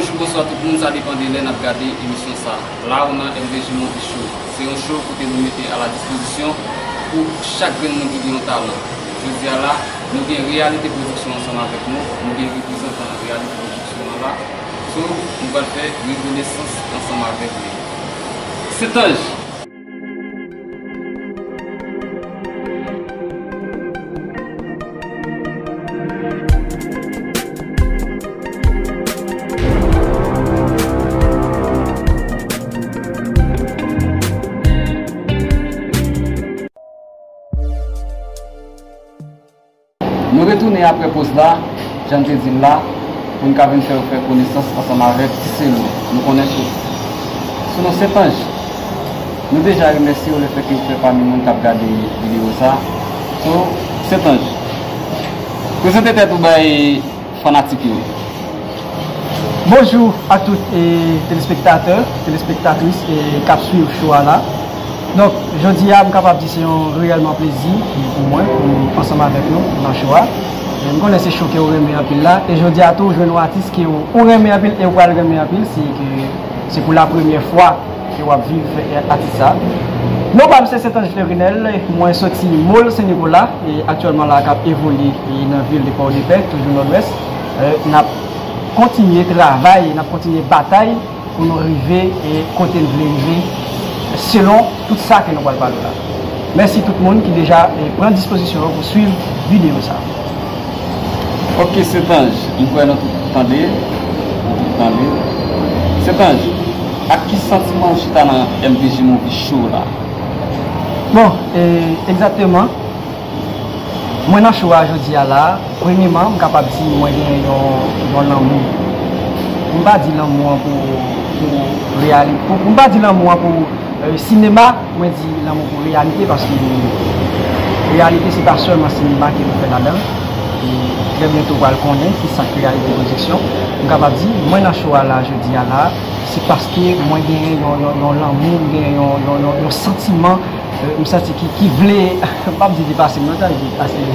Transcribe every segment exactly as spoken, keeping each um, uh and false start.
Bonjou, bonswa tout moun, sa depann de lè n ap gade emisyon sa. La ou nan M V J Movie Show. Se yon show kote nou mete a la dispozisyon pou chak grenn moun ki gen yon talan. Jodi a la, nou gen Reyalite Pwodiksyon ansanm avèk nou, nou gen reprezantan Reyalite Pwodiksyon an la. So, nou pral fè rekonesans ansanm avèk li. Setanj. Nou retounen apre poz la, jan n te di l la, pou n ka vin fè w fè konesans ansanm avèk Ti Selo. Nou konnen tou. Sou non Setanj. Nou deja remèsye w lefètke w fè pami moun k ap gade videyo sa. So, Setanj, prezante tèt ou bay fanatik yo. Bonjou a tout, e, telespektatè, telespektatris, e, k ap swiv show a la. Donk, jodi a, m kapab di se yon reyèlman plezi pou mwen, pou ansanm avèk nou nan show a. E m konnen se show ke w renmen anpil la. E jodi a tou, ou jwenn yon atis ke w, ou renmen anpil e w pral renmen anpil. Se ke se pou la premyè fwa ke w ap viv, e, atis sa. Non pa m se Setanj Fleurinel, mwen soti Mòl Sen Nikola, e aktyèlman la k ap evolye, e, nan vil de Pòdepè, toujou Nòdwès. E, n ap kontinye travay, n ap kontinye batay pou nou rive, e, kote n vle rive, selon tout sa ke nou pral pale la. Mèsi tout moun ki deja, e, pran dispozisyon yo pou swiv videyo sa. Ok, Setanj, m kwè nou tout tande. Nou tout tande. Setanj, ak ki santiman ou chita nan M V J Movie Show la? Bon, e, egzakteman, mwen nan show a jodi a la, premyeman, m kapab di mwen gen yon, yon lanmou. M pa di lanmou an pou, pou reyali-, pou, m pa di lanmou an pou, e, sinema, mwen di lanmou pou reyalite, paske reyalite se pa sèlman sinema ke nou fè ladan. E trè byento w pral konnen ki sa k Reyalite Pwodiksyon. M kapab di, mwen nan show a la, jodi a la, se paske mwen genyen yon, yon, yon lanmou, m genyen yon, yon, yon, yon santiman, e, m santi ki, ki vle, m p ap di depase m non, sa vle di pase.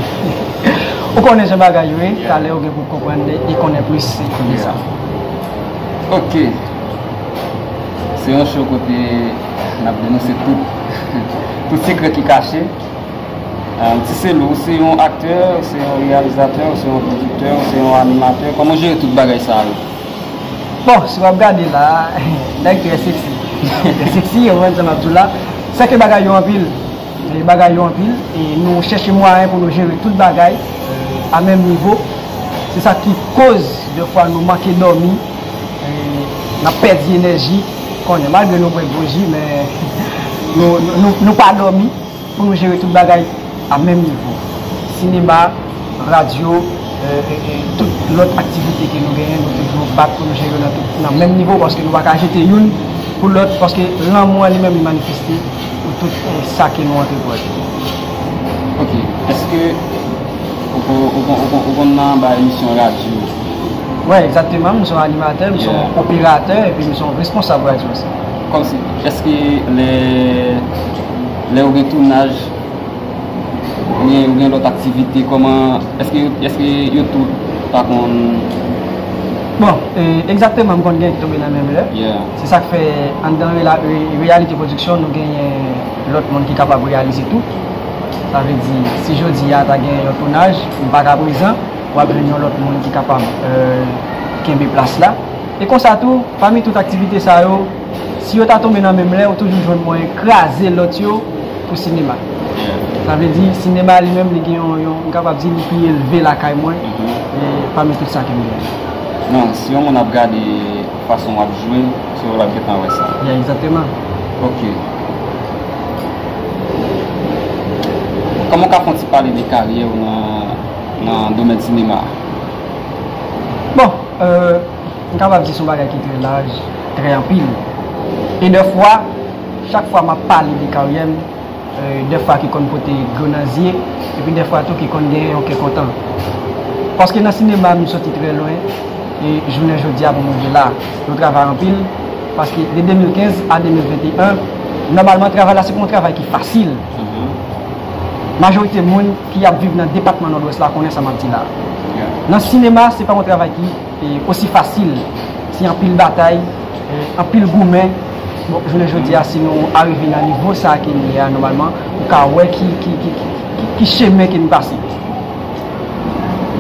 Ou konnen jan bagay yo ye, talè ou gen pou konprann e konnen plis de sa. Ok. Se yon show kote n ap denonse tout, tout sekrè ki kache. Ah, Ti Selo, ou se yon aktè, ou se yon reyalizatè, ou se yon pwodiktè, ou se yon animatè. Kòman w jere tout bagay sa yo? Bon, si w ap gade la, nèg trè seksi. Trè seksi, ou konprann sa m ap di w la. Sèke bagay yo anpil. E bagay yo anpil. E nou chèche mwayen pou nou jere tout bagay, e, a menm nivo. Se sa ki koz, dèfwa, nou manke dòmi. E n ap pèdi enèji. Konnen, malgre nou bwè gwo ji, men nou, nou, nou, nou pa dòmi. Pou nou jere tout bagay a menm nivo. Sinema, radyo, e, e, e, tout lòt aktivite ke nou genyen, nou toujou bat pou nou jere nan tout, nan menm nivo, paske nou pa ka jete youn pou lòt, paske lanmou an li menm li manifeste pou tout, e, sa ke nou antreprann. Ok. Èske ou kon-, ou kon-, ou kon-, ou konn nan ba emisyon radyo? Wi, egzakteman. M se yon animatè, m se yon operatè, epi m se yon responsab radyo osi. Kòmsi, èske lè, lè ou gen tounaj, oubyen ou gen lòt aktivite, kòman, èske, èske yo tout pa konn? Bon, e, egzakteman, m konn gen ki tonbe nan menm lè. Se sa k fè, anndan rela-, re-, Reyalite Pwodiksyon, nou genyen lòt moun ki kapab reyalize tou. Sa vle di, si jodi a ta gen yon tounaj, m pa ka prezan, w ap jwenn yon lòt moun ki kapab, e, kenbe plas la. E konsa tou, pami tout aktivite sa yo, si yo ta tonbe nan menm lè, ou toujou jwenn mwayen kraze lòt yo pou sinema. Sa vle di, sinema li menm, li gen yon, yon, m kapab di, li pi elve lakay mwen, e pami tout sa ke m gen. Non, si yon moun ap gade fason w ap jwe, se w l ap gentan wè sa. Ya, egzakteman. Ok. Kòman w ka fè yon ti pale de karyè w nan, nan domèn sinema a? Bon, e, m kapab di se yon bagay ki trè laj, trè anpil. E dèfwa, chak fwa m ap pale de karyè m, e, dèfwa ki konn pote dlo nan zye, epi dèfwa tou ki konn gen yon kè kontan. Paske nan sinema, m soti trè lwen, e jounen jodi a pou m rive la. Nou travay anpil, paske de de mil kenz a de mil venteyen, nòmalman, travay la, se pa yon travay ki fasil. Majorite moun ki ap viv nan depatman Nòdwès la konnen sa m ap di la. Nan sinema, se pa yon travay ki, e, osi fasil. Se anpil batay, eh, anpil goumen. Bon, jounen jodi a, si nou arive nan nivo sa ke nou ye a, nòmalman, ou ka wè ki, ki, ki, ki, ki, ki chemen ke nou pase.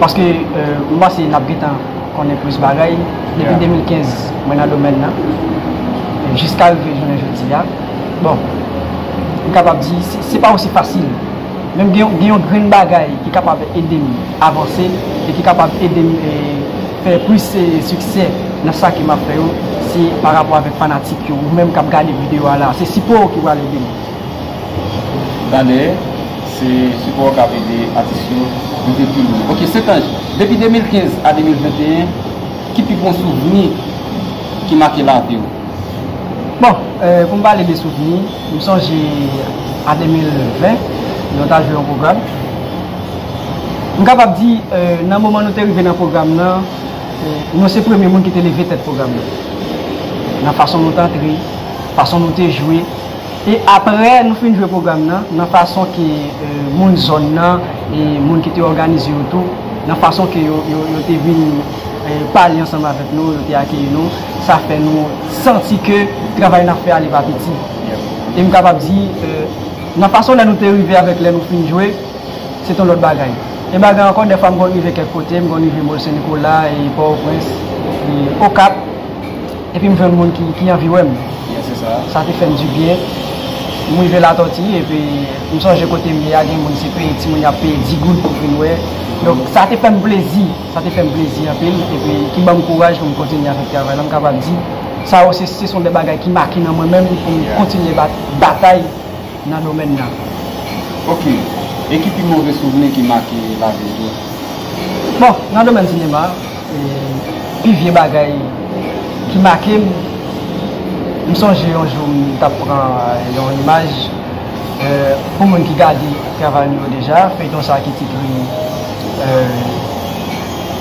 Paske, eh, m panse n ap gentan konnen plis bagay. Depi Yeah. de mil kenz, mwen nan domèn nan. E jiska rive jounen jodi a. Bon, m kapab di, se, se pa osi fasil. Men gen, gen yon grenn bagay ki kapab ede m avanse e ki kapab ede m, eh, fè plis, eh, siksè nan sa ke m ap fè yo, se pa rapò avèk fanatik yo, ou menm k ap gade videyo a la. Se sipò w ki pral ede m. Tande, se sipò w k ap ede atis yo rive pi lwen. Ok, St Ange, depi de mil kenz a de mil venteyen, ki pi bon souvni ki make lavi w? Bon, eh, pou m pale de souvni, m sonje a de mil ven, nou t al jwe yon pwogram. M kapab di, eh, nan moman nou te rive nan pwogram nan, eh, nou se premye moun ki te leve tèt pwogram nan. Nan fason nou t antre, fason nou te jwe. E apre nou fin jwe pwogram nan, nan fason ke, eh, moun zòn nan e moun ki te òganize yo tou, nan fason ke yo, yo, yo te vin, eh, pale ansanm avèk nou, yo te akeyi nou, sa fè nou santi ke travay n ap fè a li pa piti. E m kapab di, eh, nan fason lè nou te rive avèk lè nou fin jwe, se t on lòt bagay. E bagay ankò, dèfwa m konn rive kèk kote, m konn rive Mòl Sen Nikola, e Pòtoprens, e Okap, epi m jwenn moun ki, ki anvi wè m. Yeah, se sa. Sa te fè m dibyen. M rive Latòti, epi m sonje kote m ye a, gen moun se peye, timoun y ap peye dis goud pou vin wè. Donk, sa te fè m plezi, sa te fè m plezi anpil, epi ki ban m kouraj pou m kontinye avèk travay la, m kapab di, sa yo se, se son de bagay ki make nan mwen menm pou m Yeah. kontinye bat, batay nan domèn nan. Ok. E ki pi move souvni ki make lavi w tou? Bon, nan domèn sinema, e, pi vye bagay ki make m, m sonje yon jou m t ap pran yon imaj, e, pou moun ki gade travay nou yo deja, feyton sa ki titre, e,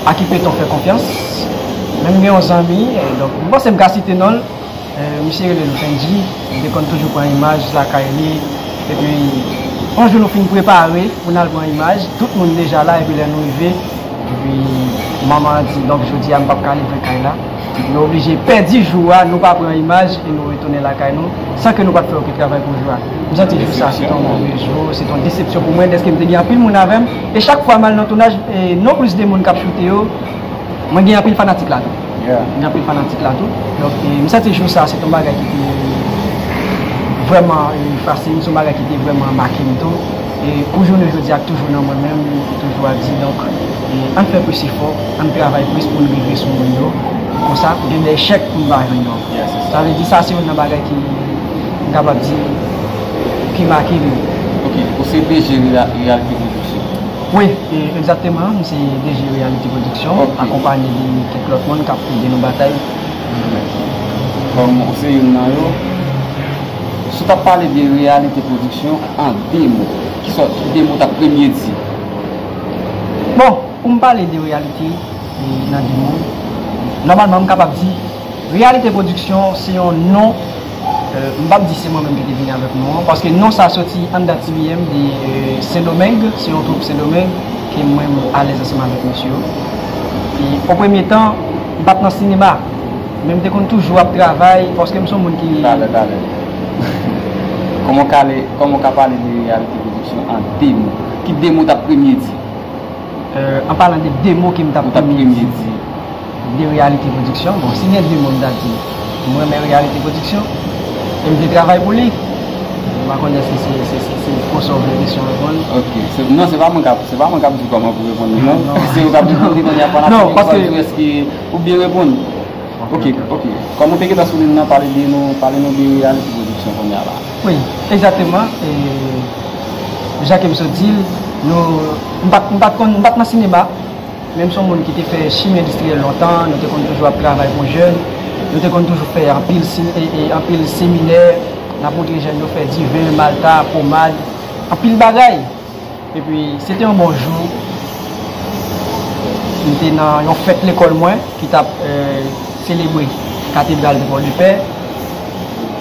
A ki feyton fè konfyans. Men m gen yon zanmi, e, donk, m panse m ka site non l, Eh, misye rele Loupenji, li te konn toujou pran imaj lakay li. Epi, yon jou nou fin prepare pou n al pran imaj, tout moun deja la, epi lè nou rive, epi manman an di, donk, jodi a, m p ap ka livre kay la. Nou oblije pèdi jou a, nou pa pran imaj, e nou retounen lakay nou, san ke nou pa t fè okenn travay pou jou a. M santi jou sa, se t on move jou, se t on desepsyon pou mwen, dèske m te gen anpil moun avè m, e chak fwa m al nan tounaj, e non plis de moun k ap choute yo, mwen gen anpil fanatik la tou. Yeah. Gen anpil fanatik la tou. Donk, e, m santi jou sa, se t on bagay ki te vrèman, e, efase m, se yon bagay ki te vrèman make m tou. E pou jounen jodi a, toujou nan mwen menm, ki toujou ap di, donk, e, ann fè plis efò, ann travay plis pou n rive sou moun yo. Konsa, gen de echèk pou n pa jwenn yo. Yeah, se sa. Sa vle di, sa se youn nan bagay ki, m kapab di, ki make m. Ok, ou se D G Reya-, Reyalite Pwodiksyon. Wi, e, egzakteman, m se D G Reyalite Pwodiksyon, Ok. akonpaye de kèk lòt moun k ap ede nou batay. Kòm ou se youn nan yo, si w t ap pale de Reyalite Pwodiksyon an de mo, ki sòt, ki de mo w t ap premye di? Bon, pou m pale de Reyalite, e, nan de mo, nòmalman, m kapab di Reyalite Pwodiksyon se yon non, e, m p ap di se mwen menm ki te vini avèk non an, paske non sa soti anndan T B M de, e, Sendomeng, se yon twoup Sendomeng ke mwen m alèz ansanm avèk mesye yo. E o premye tan, m pa t nan sinema, men m te konn toujou ap travay, paske m se yon moun ki Talè, talè. Kòman w ka ale, kòman w ka pale de Reyalite Pwodiksyon an de mo? Ki de mo w t ap premye di? Euh, an palan de de mo ke m t ap Ou t ap premye premye di. di de Reyalite Pwodiksyon, bon, si gen de mo m t ap di, m renmen Reyalite Pwodiksyon, e m te travay pou li. M pa konn èske se, se, se, se konsa w vle kesyon reponn. Ok. Se, non, se pa mwen k ap, se pa mwen k ap di kòman pou reponn li, non? Non. Se ou k ap reponn li, kounye a fanatik yo, paske ou byen reponn. Ok, ok. Kòm ou te gentan sou liy nan, pale de nou, pale nou de Reyalite Pwodiksyon kounye a la. Wi, egzakteman. E, jan ke m sot di l, nou, m pa t, m pa t konn, m pa t nan sinema, men m se yon moun ki te fè chimye endistriyèl lontan, nou te konn toujou ap travay pou jèn, nou te konn toujou fè anpil si-, e, e, anpil seminè, n ap montre jèn yo fè diven, malta, pomad, anpil bagay. Epi, se te yon bon jou. M te nan yon fèt lekòl mwen ki t ap, eh, selebre Katedral de Pòdepè.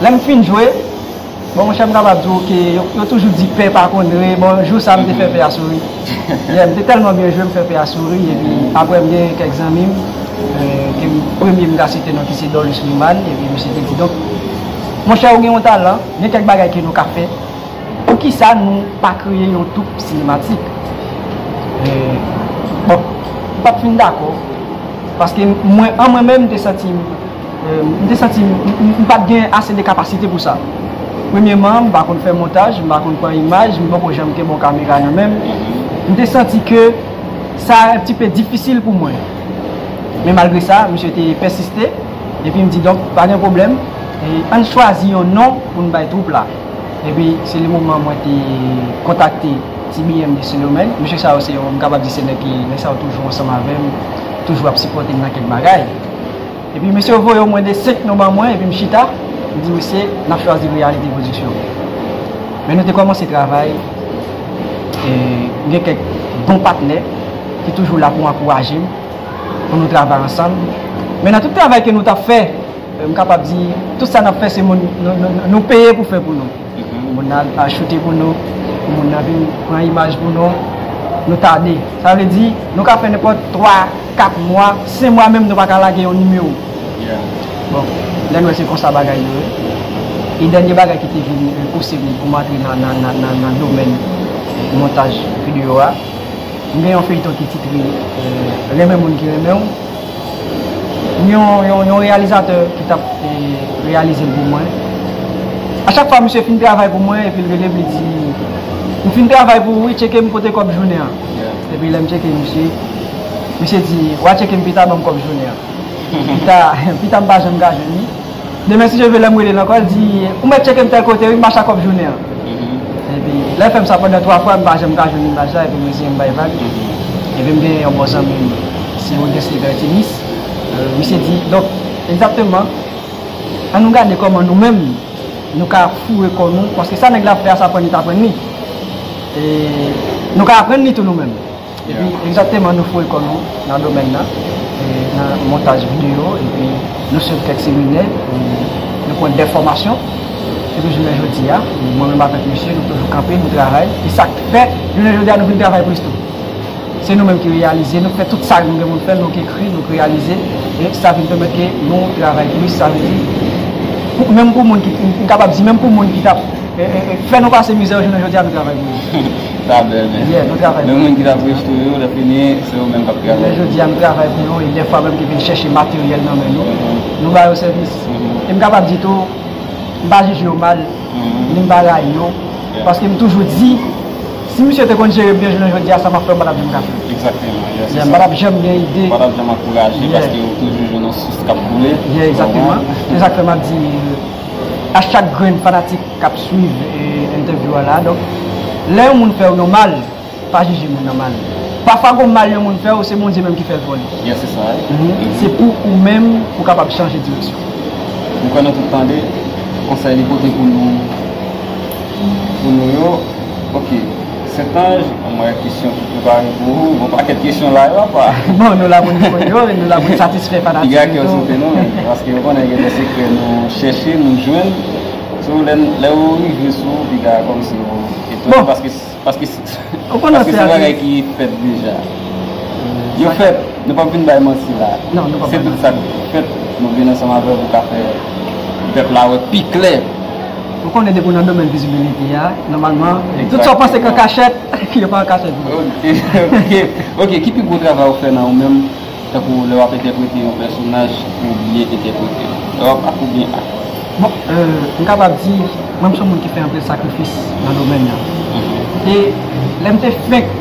Lè m fin jwe, bon, monchè, m kapab di w ke yo, yo toujou di pè pa konn ri. Bon, jou sa, m te fè pè a souri. Yeah, m te tèlman byen jwe, m fè pè a souri. Epi, apre, m gen kèk zanmi m, Eh, ke m, premye m ka site non ki se Dorlus Liman, epi misye te di, donk, monchè, ou gen yon talan, gen kèk bagay ke nou ka fè. Poukisa nou pa kreye yon twoup sinematik? Eh, bon, m pa t fin dakò, paske mwen, an mwen menm, m te santi m, eh, m te santi m, m, m, m pa t gen ase de kapasite pou sa. Premyeman, m pa konn fè montaj, m pa konn pran imaj, m poko janm gen bon kamera nan men m. M te santi ke sa un petit peu difisil pou mwen. Men malgre sa, misye te pèsiste, epi m di, donk, pa gen pwoblèm, e ann chwazi yon non pou n bay twoup la. Epi, se le moman mwen te kontakte T B M de Sendomeng. Mesye sa yo se yo, m kapab di se nèg ki, nèg sa yo toujou ansanm avè m, toujou ap sipòte m nan kèk bagay. Epi, mesye yo voye omwen de senk non ban mwen, epi m chita, m di, mesye, n ap chwazi Reyalite Pwodiksyon. Men nou te kòmanse travay, e, m gen kèk bon patnè ki toujou la pou ankouraje m, pou nou travay ansanm. Men nan tout travay ke nou t ap fè, e, m kapab di, tout sa n ap fè, se moun nou, nou, nou, nou peye pou fè pou nou. Moun nan al achoute pou nou, moun nan vin pran imaj pou nou, nou tande. Sa vle di, nou ka fè nenpòt twa, kat mwa, senk mwa menm, nou pa ka lage yon nimewo. Bon, lè n wè se konsa bagay yo ye. E dènye bagay ki te vin, e, pouse m pou m antre nan, nan, nan, nan, nan domèn montaj videyo a, m gen yon feyton ki titre, e, Renmen moun ki renmen w. M yon, yon, yon reyalizatè ki t ap, e, reyalize l pou mwen. A chak fwa misye fin travay pou mwen, epi l rele m, li di, "M fin travay pou ou, wi, tcheke m kote kòb jounen an." Epi lè m tcheke misye, misye di, "W a tcheke m pita, ban m kòb jounen an." Pita, pita m pa janm ka jwenn li. Demen, si Dye vle, lè m rele l ankò, l di, "Ou mèt tcheke m tèl kote, wi, m pa chak kòb jounen an." Epi, lè l fè m sa pandan twa fwa, m pa janm ka jwenn imaj la, epi m reziyen m bay vag. Epi m gen yon bon zanmi m, se Rodens Libertinus. E, misye di, donk, egzakteman, ann nou gade kòman nou menm, nou ka foure kò nou, paske sa nèg la fè a, sa aprann li t aprann li. E nou ka aprann li tou nou menm. Epi, egzakteman, nou foure kò nou nan domèn nan, e, nan montaj videyo, epi nou swiv kèk seminè, e, nou pran de fòmasyon. Epi, jounen jodi a, mwen menm avèk misye, nou toujou kanpe, nou travay. E sa k fè, jounen jodi a, nou vin travay plis tou. Se nou menm ki reyalize, nou fè tout sa nou gen pou n fè, nou k ekri, nou k reyalize, e sa vin pèmèt ke nou travay plis, sa vle di, pou, menm pou moun ki, m kapab di, menm pou moun ki t ap e, e, e, fè nou pase mizè yo jounen jodi a, nou travay pou yo. Sa bèl, men. Yeah, nou travay pou yo. Men moun ki t ap rejte yo, lè fini, se yo menm k ap travay. Jounen jodi a, nou travay pou yo, e dèfwa menm ki vin chèche materyèl nan men nou, nou ba yo sèvis. E m kapab di tou, m pa jije yo mal, ni m pa rayi yo, paske m toujou di, si misye te konn jere m byen jounen jodi a, sa m ap fè, m pa t ap janm ka fè. Egzakteman, yeah, se sa. M pa t ap janm gen ide. M pa t ap janm ankouraje, paske ou toujou jwenn yon sous k ap boule. Yeah, egzakteman. Se sa k fè m ap di, a chak grenn fanatik k ap swiv, e, entèvyou a la. Donk, lè yon moun fè w yon mal, pa jije moun nan mal. Pafwa, gon mal yon moun fè w, se Bondye menm ki fè l pou li. Yes, se sa, wi. Se pou ou menm, pou w kapab chanje direksyon. Ou kwè nou tout tande konsèy li pote pou nou, pou nou yo? Ok. Sent Anj, mwen kesyon ki prepare pou ou. Gon pakèt kesyon la yo, apa. Bon, nou la pou n reponn yo, nou la pou n satisfè fanatik yo tou. Piga kè w sote nou, men, paske yo konnen gen de sekrè nou chèche, nou jwenn. So, lè, lè yo rive sou ou, piga kòmsi yo etone, paske, paske, paske se bagay ki fèt deja. Yo fèt, nou p ap vin bay manti la. Non, nou p ap bay manti. Se tout sa k fèt, nou vin ansanm avè w pou ka fè pèp la wè pi klè. Ou konnen depi w nan domèn vizibilite a, nòmalman, tout sa w panse k an kachèt, yo pa an kachèt vre. Ok, ok, ok. Ki pi gwo travay ou fè nan ou menm, tankou lè w ap entèprete yon pèsonaj ke w byen entèprete? Lè w ap ak oubyen ak? Bon, euh, m kapab di, mwen m se yon moun ki fè anpil sakrifis nan domèn nan. E lè m te fenk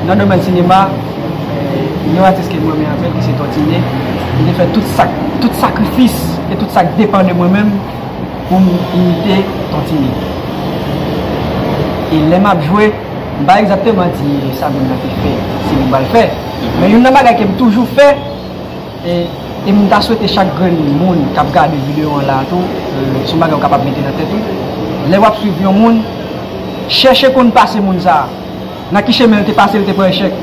nan domèn sinema, euh, gen yon atis ke m renmen anpil, ki se Ton Tine. M te fè tout sa, tout sakrifis e tout sa k depann de mwen menm pou m imite Ton Tine. E lè m ap jwe, m pa egzakteman di sa moun nan te fè, se li m pral fè. Men youn nan bagay ke m toujou fè, e, e m ta swete chak grenn moun k ap gade videyo an la tou, e, se yon bagay ou kapab mete nan tèt ou. Lè w ap swiv yon moun, chèche konn pase moun sa a. Nan ki chemen l te pase, l te pran echèk,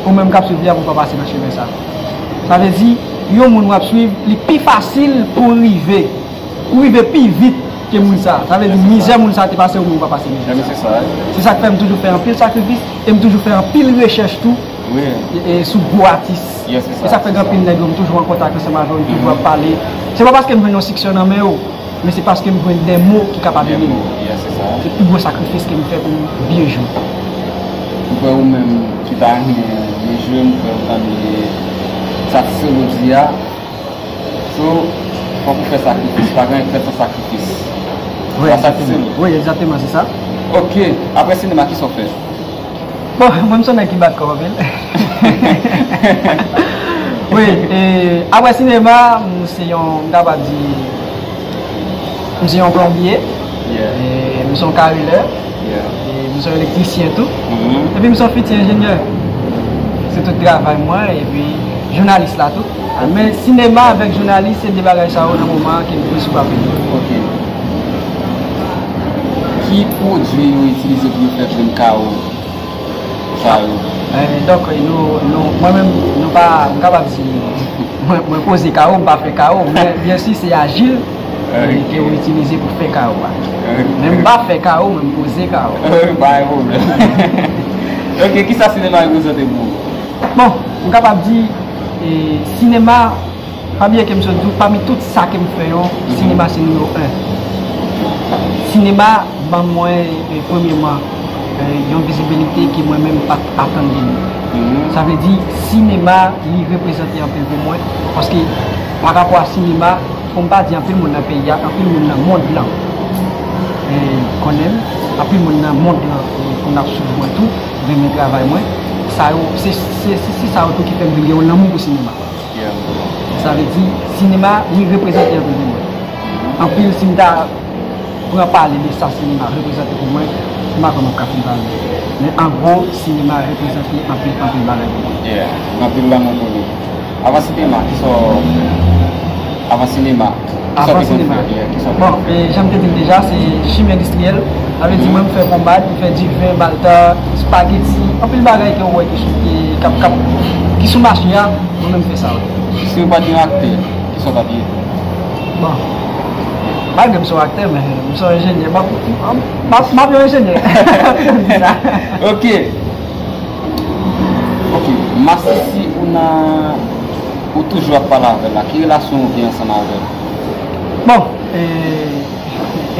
ou menm k ap swiv li a pou w pa pase nan chemen sa. Sa vle di, yon moun w ap swiv, li pi fasil pou w rive, pou w rive pi vit ke moun sa. Sa vle di, mizè moun sa te pase, ou menm ou pa pase mizè sa. Se sa k fè m toujou fè anpil sakrifis, e m toujou fè anpil rechèch tou, Wi. E, e sou gwo atis. Yes, se sa, se sa. E sa fè gen anpil nèg yo, m toujou an kontak ansanm avè yo, m toujou ap pale. Se pa paske m jwenn yon siksè nan men yo, men se paske m jwenn de mo ki kapab ede m. De mo, yes, se sa. Se pi gwo sakrifis ke m fè pou m byen jwe. M kwè ou menm ki ta renmen byen jwe, m kwè ou ta dwe satisfè jodi a. So, fòk ou fè sakrifis, pa gen anyen k fèt san sakrifis. Wi, egzakteman. Wi, egzakteman, se sa. Ok, apre sinema, kisa w fè? Bon, mwen, m se yon nèg ki bat kò anpil. Wi, e, apre sinema, m se yon, m kapab di, m se yon plonbye, e m se yon karilè, e m se yon elektrisyen tou, epi m se yon fiti enjenyè. Se tout travay mwen, epi jounalis la tou. Men sinema avèk jounalis, se de bagay sa yo nan moman an ke m plis okipe. Ok. Ki pwodui yo itilize pou yo fè plim kawo sa yo? Eh, donk, nou, nou, mwen menm, nou pa, m kapab di, mwen, mwen poze kawo, m pa fè kawo, men byen si se ajil, eh, ke yo itilize pou fè kawo a. Eh. Men m pa fè kawo, men m poze kawo. Eh, pa gen pwoblèm. Ok, kisa sinema reprezante pou ou? Bon, m kapab di, eh, sinema, pa bliye ke m sot di w, pami tout sa ke m fè yo, sinema se nimewo en. Sinema ban mwen, eh, premyeman, eh, yon vizibilite ke mwen menm m pa t atann de li. Sa vle di, sinema, li reprezante anpil pou mwen, paske pa rapò a sinema, pou m pa di anpil moun nan peyi a, anpil moun nan mond lan, eh, konnen m, anpil moun nan mond lan, eh, konn ap swiv mwen tou, renmen travay mwen. Sa yo, se, se, se, se sa yo tou ki fè m vin gen yon lanmou pou sinema. Yeah. Sa vle di, sinema, li reprezante anpil pou mwen. Anpil, si m ta pran pale de sa sinema reprezante pou mwen, m pa kwè m ap ka fin pale. Men an gwo, sinema reprezante anpil, anpil bagay pou mwen. Yeah, anpil lanmou pou li. Avan sinema, kisa w, avan sinema, kisa w te konn fè? Yeah, kisa w te konn fè? Bon, e, jan m te di l deja, se chimye endistriyèl. Sa vle di, mwen, m fè ponmad, m fè diven, malta, espageti, anpil bagay ke w wè ki sou, ki, k ap, k ap, ki sou mache a, mwen menm, m fè sa, wi. Si w pa t yon aktè, kisa w t ap ye? Bon. Malgre m se yon aktè, men m se yon enjenyè. M ap, m ap, m ap yon enjenyè. Di sa. Ok. Ok. Masisi, ou nan, ou toujou ap pale avè l la. Ki relasyon ou gen ansanm avè l? Bon, e,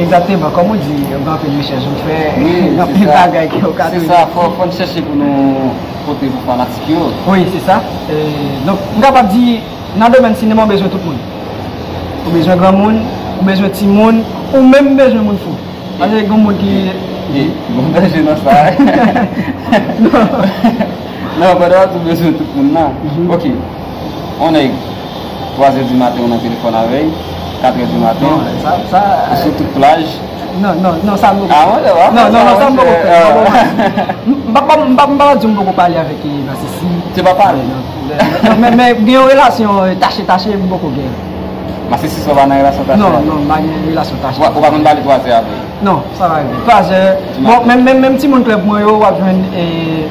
egzakteman, kòm ou di, ou gen anpil rechèch ou fè, gen anpil bagay ke ou ka touche. Wi, se sa. Se sa, fò, fò n chèche pou nou pote pou fanatik yo. Wi, se sa. E, donk, m kapab di, nan domèn sinema, ou bezwen tout moun. Ou bezwen granmoun, ou bezwen timoun, ou menm bezwen moun fou. Paske gen moun ki... E, e, bon, danje nan sa. Non. Non, pandan w ap di w bezwen tout moun nan. Mhm. Ok. On nèg, twa zè di maten, ou nan telefòn avè l, kat è di maten, bon, sa, sa, ou sou tout plaj. Non, non, non, sa m poko fè. Ah, bon, non, non, non, sa m poko fè. M pa, m pa, m pa di m poko pale avèk, eh, Masisi. Se pa pale. Non, non, non, men, men gen yon relasyon, eh, tache, tache, m poko gen. Masisi, sa w pa nan relasyon tache? Non, non, m pa gen relasyon tache. Ou pa, ou pa konn pale twa zè avè l? Non, sa pa rive. Twa zè. Bon, menm, menm, menm timoun klèb mwen yo, w ap jwenn, eh,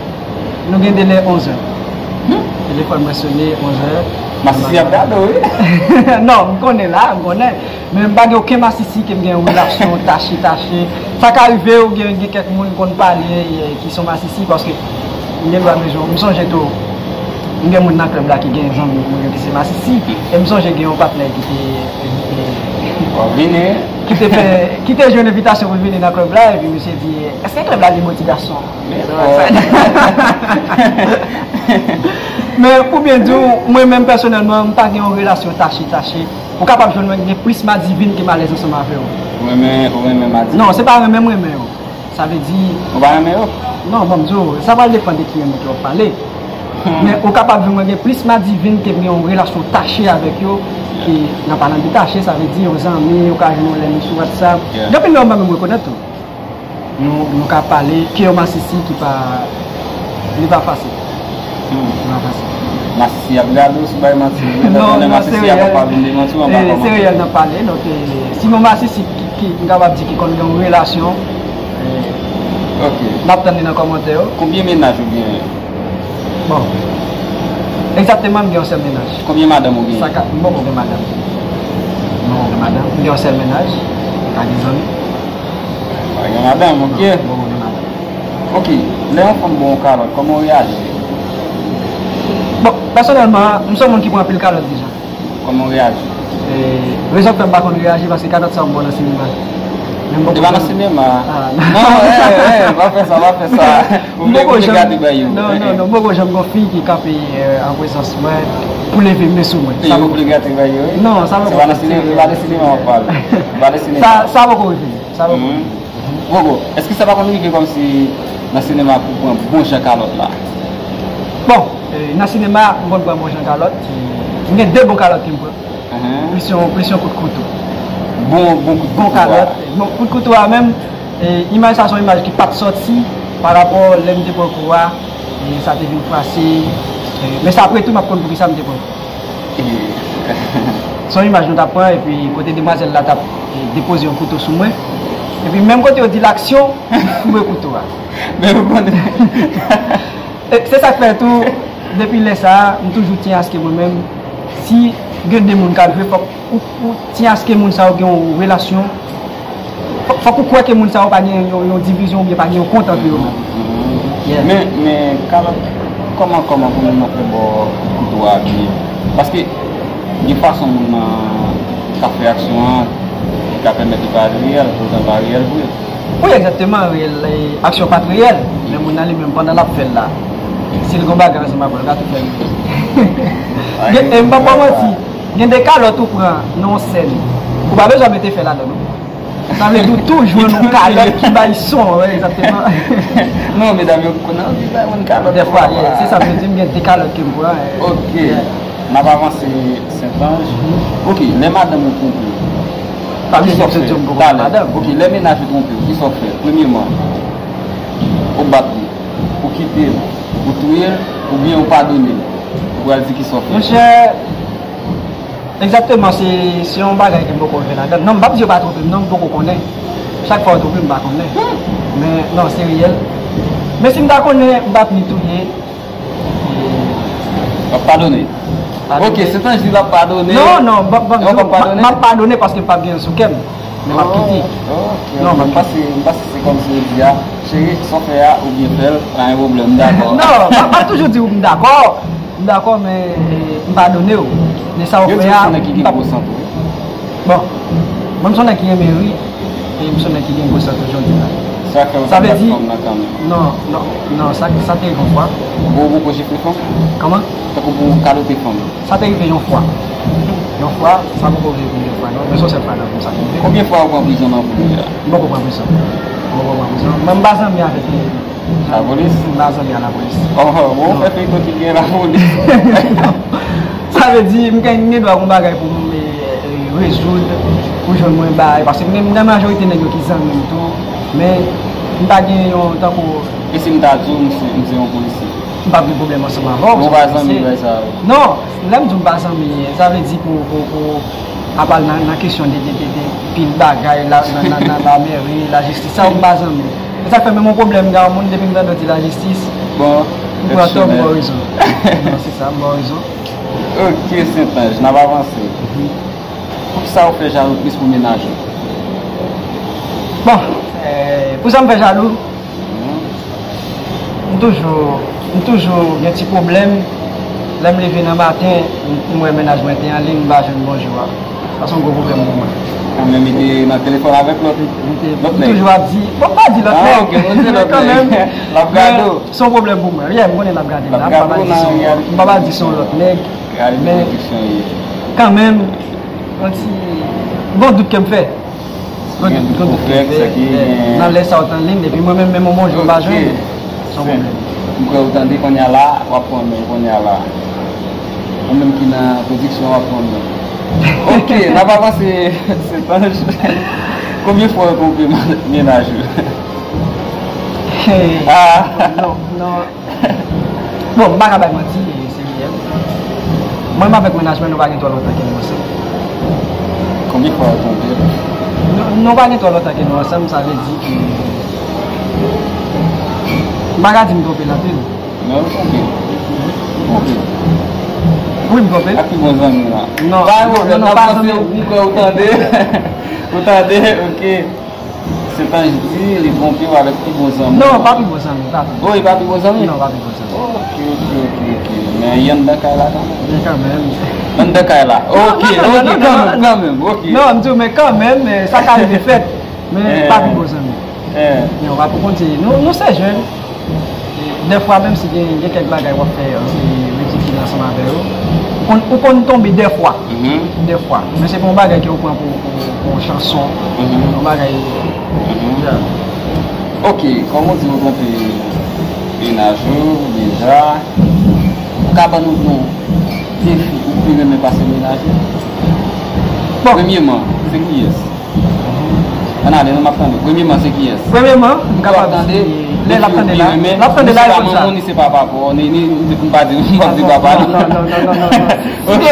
nou gen de lè onz è. Hmm? Telefòn mwen sone onz è. Masisi ap gade w, wi. Non, m konnen la, m konnen. Men m pa gen okenn masisi ke m gen yon relasyon tache, tache. Sa ka rive, ou gen, gen kèk moun konn pale, eh, ki se masisi, paske m gen dwa bezwen. M sonje tou, m gen moun nan klèb la ki gen zanmi mwen yo ki se masisi. E m sonje gen yon patnè ki te, eh, ki te fè, ki te jwenn envitasyon pou l vini nan klèb la, epi misye di, "Èske klèb la gen motivasyon?" Men pou byen di w, mwen menm pèsonèlman, m pa gen yon relasyon tache, tache. Ou kapab jwenn mwen gen plis madivin ke m alèz ansanm avè w. Ou renmen, ou renmen madivin? Non, se pa renmen m renmen yo. Sa vle di... Ou pa renmen yo? Non, bon, m di w, sa pral depann de ki renmen ke w ap pale. Hmm. Men ou kapab jwenn mwen gen plis madivin ke m gen yon relasyon tache avèk yo, ke nan palan de tache, sa vle di yon zanmi, ou ka jwenn yon lè nou sou WhatsApp. Yeah. Gen anpil lè ou pa menm rekonèt tou. Nou, nou ka pale, ke yon masisi ki pa, li pa fasil. Hmm. Li pa fasil. Masisi ap gade w si w bay manti. Non, non, se reyèl. Masisi ap pale de manti, w pa kòmanse. Se reyèl n ap pale. Donk, eh, si yon masisi ki, ki, m kapab di ki konn gen yon relasyon, eh, ok, n ap tann li nan kòmantè yo. Konbyen mennaj ou genyen? Bon. Egzakteman, m gen yon sèl mennaj. Konbyen madanm ou genyen? Sa ka, m poko gen madanm. M poko gen madanm. M gen yon sèl mennaj. M pa gen zanmi. Pa gen madanm, ok. Non, m poko gen madanm. Ok. Lè yon fanm ba w yon kalòt, kòman w reyaji? Pèsonèlman, m se yon moun ki pran anpil kalòt deja. Kòman w reyaji? E, rezon k fè m pa konn reyaji, paske kalòt sa yo m ba w nan sinema. Men m poko janm... E pa nan sinema. Ah, non, eh, eh, pa fè sa, pa fè sa. Ou vle, ou vle gate bay yo. Non, non, non, m poko janm gon fi ki kanpe, euh, an prezans mwen pou leve men sou mwen. Sa poko. Ou vle gate bay yo, wi. Non, sa poko. Se pa nan sinema, se pa de sinema w ap pale. Se pa de sinema. Sa, sa poko rive. Sa poko rive. Poko. Èske sa pa konn rive kòmsi nan sinema pou pran bon jan kalòt la? Bon, euh, nan sinema, m konn pran bon jan kalòt. M gen de bon kalòt ke m pran. Plis yon, plis yon kout kouto. Bon, bon kout kouto a. Bon kalòt. Bon, kout kouto a menm, e, imaj sa se yon imaj ki pa t sòti pa rapò lè m te pran kou a, e sa te vin pase. E, men sa apre tou, m ap konn poukisa m te pran kou. E, se yon imaj nou t ap pran, epi kote demwazèl la t ap, e, depoze yon kouto sou mwen. Epi menm kote yo di l aksyon, m foure kouto a. Men ou konnen. E se sa k fè tou, depi lè sa a, m toujou tyen aske mwen menm, si gen de moun k ap jwe, fòk ou, ou tyen aske moun sa yo gen yon relasyon, fò-, fòk ou kwè ke moun sa yo pa gen yon, yon divizyon oubyen pa gen yon kont ant yo menm. Yeah. Men, men, kalòt, kòman, kòman pou moun nan fè ba w kouto a byen? Paske gen fason moun nan ka fè aksyon an, ki ka pèmèt li pa reyèl, poutan pa reyèl vre. Wi, egzakteman, reyèl, e, aksyon pa t reyèl, men moun nan li menm, pandan l ap fè l la, si l gon bagay ansanm avè w, l ka tou fè l reyèl. Gen, e, m p ap ba w manti, gen de kalòt ou pran nan yon sèn, ou pa bezwen mete fè ladan l non. Sa vle di ou tou jwenn yon kalòt ki bay son, wi, egzakteman. Non, medam yo konnen anpil bay moun kalòt. Dèfwa, yeah, se sa m vle di, m gen de kalòt ke m pran, e. Ok. Yeah. N ap avanse, Sentanj. Ok, lè madanm ou twonpe w, kisa w fè? Talè. Ok, lè mennaj ou twonpe w, kisa w fè? Premyeman, ou bat li, ou kite l, ou touye l, oubyen ou padone l? Ou pral di kisa w fè? Monchè, egzakteman, se, se yon bagay ke m poko fè ladan. Non, m p ap di yo pa twonpe m, non, m poko konnen. Chak fwa yo twonpe m, m pa konnen. Men, non, se reyèl. Men si m ta konnen, m p ap ni touye, W ap padone? Padone. Ok, Sentanj di l ap padone. Non, non, ban, ban m di w, m ap padone paske m p ap gen l sou kè m. Men m ap kite. Oh, ok, ok. Non, m ap kite. M panse, m panse se kòmsi w di a, cheri, sa w fè a, ou byen fè l, pa gen pwoblèm, m dakò. Non, m ap, m ap toujou di w m dakò. M dakò, men, e, m padone w. Men sa w fè a, m p ap... Yo di w se nèg ki gen gwo san tou, wi. Bon, mwen m se yon nèg ki renmen ri, e m se yon nèg ki gen gwo san tou jodi a. Sa fè w t ap bat fanm nan kanmenm? Non, non, non, sa, sa te rive yon fwa. Bon, ou poko jifle fanm? Kòman? Tankou pou w kalote fanm? Sa te rive yon fwa. Yon fwa, sa poko rive plizyè fwa, non. Men se yon sèl fwa nan vi m sa te rive. Konbyen fwa ou pran prizon nan vi w deja? M poko pran prizon. M poko pran prizon. Mwen m pa zanmi avèk li. Lapolis? M pa zanmi a lapolis. Oh, bon, ou fè feyton ki gen lapolis. Sa vle di, m gen, m gen dwa gon bagay pou m, e, e, rezoud, pou jwenn mwen bay. Paske m gen, m gen majorite nèg yo ki zanmi m tou, men m pa gen yon tankou... E si m ta di w, m se, m se yon polisye? M p ap gen pwoblèm ansanm avè w, ou se yon polisye. Ou pa zanmi bagay sa yo? Non, lè m di w m pa zanmi, sa vle di pou, pou, pou, apa nan, nan kesyon de, de, de, de pil bagay la, nan, nan, nan lamèri, lajistis, sa yo m pa zanmi. E sa k fè menm yon pwoblèm gen yon moun, depi m tande w di lajistis, m pran tò, m ba w rezon. Non, se sa, m ba w rezon. Ok, Sentanj, n ap avanse. Poukisa ou fè jalou plis pou mennaj ou? Bon, eh, pou sa m fè jalou, m toujou, m toujou gen ti pwoblèm. Lè m leve nan maten, m, m wè mennaj mwen te an liy, m pa jwenn bonjou a. Sa se yon gwo pwoblèm pou mwen. Kanmenm, li te nan telefòn avèk lòt, lòt nèg. Toujou ap di, bon, m pa di lòt nèg. Ah, ok, bon, se lòt nèg. L ap gade w. Men se yon pwoblèm pou mwen. Yeah, m konnen l ap gade m la. M pa pral di se yon, m pa pral di se yon lòt nèg. Men kanmenm, yon ti, gon dout ke m fè. Gon dout, gon dout ke m fè. Nan lè sa w t an liy, epi mwen menm, menm yon bonjou m pa jwenn. Se yon pwoblèm. M kwè ou tande kounye a la, w ap pran men kounye a la. Ou menm ki nan pwodiksyon, w ap pran men. Ok, n ap avanse, Sentanj. Konbyen fwa ou twonpe mennaj ou? Hey. Ah. Non, non. Bon, m pa ka bay manti, e, se reyèl. Mwen, m avèk mennaj mwen, nou pa gen twò lontan ke nou ansanm. Konbyen fwa ou twonpe l? Nou, nou pa gen twò lontan ke nou ansanm, sa vle di ke m pa ka di m twonpe l anpil. Non, ou twonpe l. Ou twonpe l. Wi, m twonpe l. Ak pi bon zanmi w la. Non, non, non, non, pa zanmi. Ou kwè ou tande. Ou tande, ok. Sentanj di li twonpe w avèk pi bon zanmi w. Non, pa pi bon zanmi, pa pi. Oh, li pa pi bon zanmi? Non, pa pi bon zanmi. Ok, ok, ok, ok. Eh, y anndan kay la kanmenm. Men kanmenm. Anndan kay la. Ok, ok, kanmenm, kanmenm, ok. Non, m di w, men kanmenm, men sa ka rive fèt. Men pa pi bon zanmi. Men w pa pou konn se, nou, nou se jèn. Dèfwa, menm si gen, gen kèk bagay w ap fè, se ridikil ansanm avè yo. Ou konn, ou konn tonbe dèfwa. Dèfwa. Men se pa yon bagay ke w pran pou, pou, pou yon chanson. Yon bagay. Ok, kòm ou di ou tante mennaj ou deja, ou ka ban nou yon defi ou pi renmen pase mennaj ou? Bon. Premyeman, se kiyès? Ann ale, non, m ap tande. Premyeman, se kiyès? Premyeman, m kapab di, lè l ap tande la, l ap tande la, li konn sa. Ni se pa manman w, ni se pa papa w, ni, ni, ni pou m pa di, m p ap di papa, non. Non, non, non, non, non, non. Ok.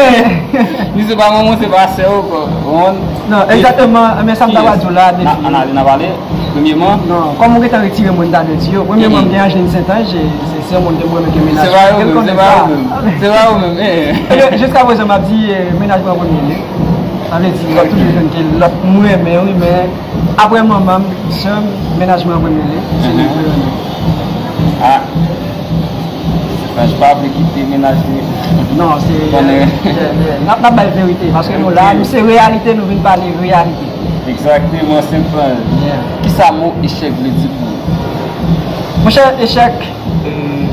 Ni se pa manman w, se pa sè w, ou konprann? Non, egzakteman, men sa m ta pral di w la, depi. Ann ale, n a pale. Premyeman. Non, kòm ou gentan retire mwen, m ta dwe di yo. Premyeman, m gen Angeline Saint-Ange, e se, se yon moun ke m renmen, ke mennaj mwen, ke l konnen sa. Se pa ou menm, se pa ou menm, eh. Jiska prezan, m ap di, eh, mennaj mwen an premye lye. Sa vle di, w ap toujou jwenn ke lòt m renmen, wi, men apre manman m, sè m, mennaj mwen an premye lye, se li m renmen. Ah. Saint-Ange pa vle kite mennaj li. Non, se, eh, eh, eh, n ap, n ap bay verite, paske nou la, nou se reyalite, nou vin pale reyalite. Egzakteman, Saint-Ange. Kisa mo echèk vle di pou ou? Monchè, echèk, eh,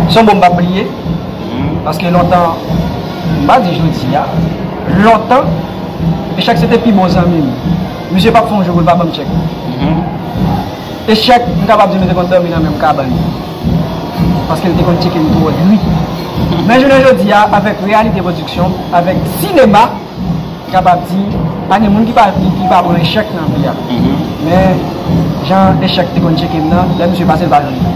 se yon mo m p ap bliye. Paske lontan, m pa di jodi a, lontan, echèk se te pi bon zanmi m. Misye p ap fè yon jou pou l pa ban m tchèk. Echèk, m kapab di nou te konn dòmi nan menm kabann. Paske l te konn tcheke m twò dri. Men jounen jodi a, avèk Reyalite Pwodiksyon, avèk sinema, m kapab di, pa gen moun ki pa, ki, ki pa pran echèk nan vi a. Men, jan echèk te konn tcheke m nan, lè misye pase, l pa jwenn mwen.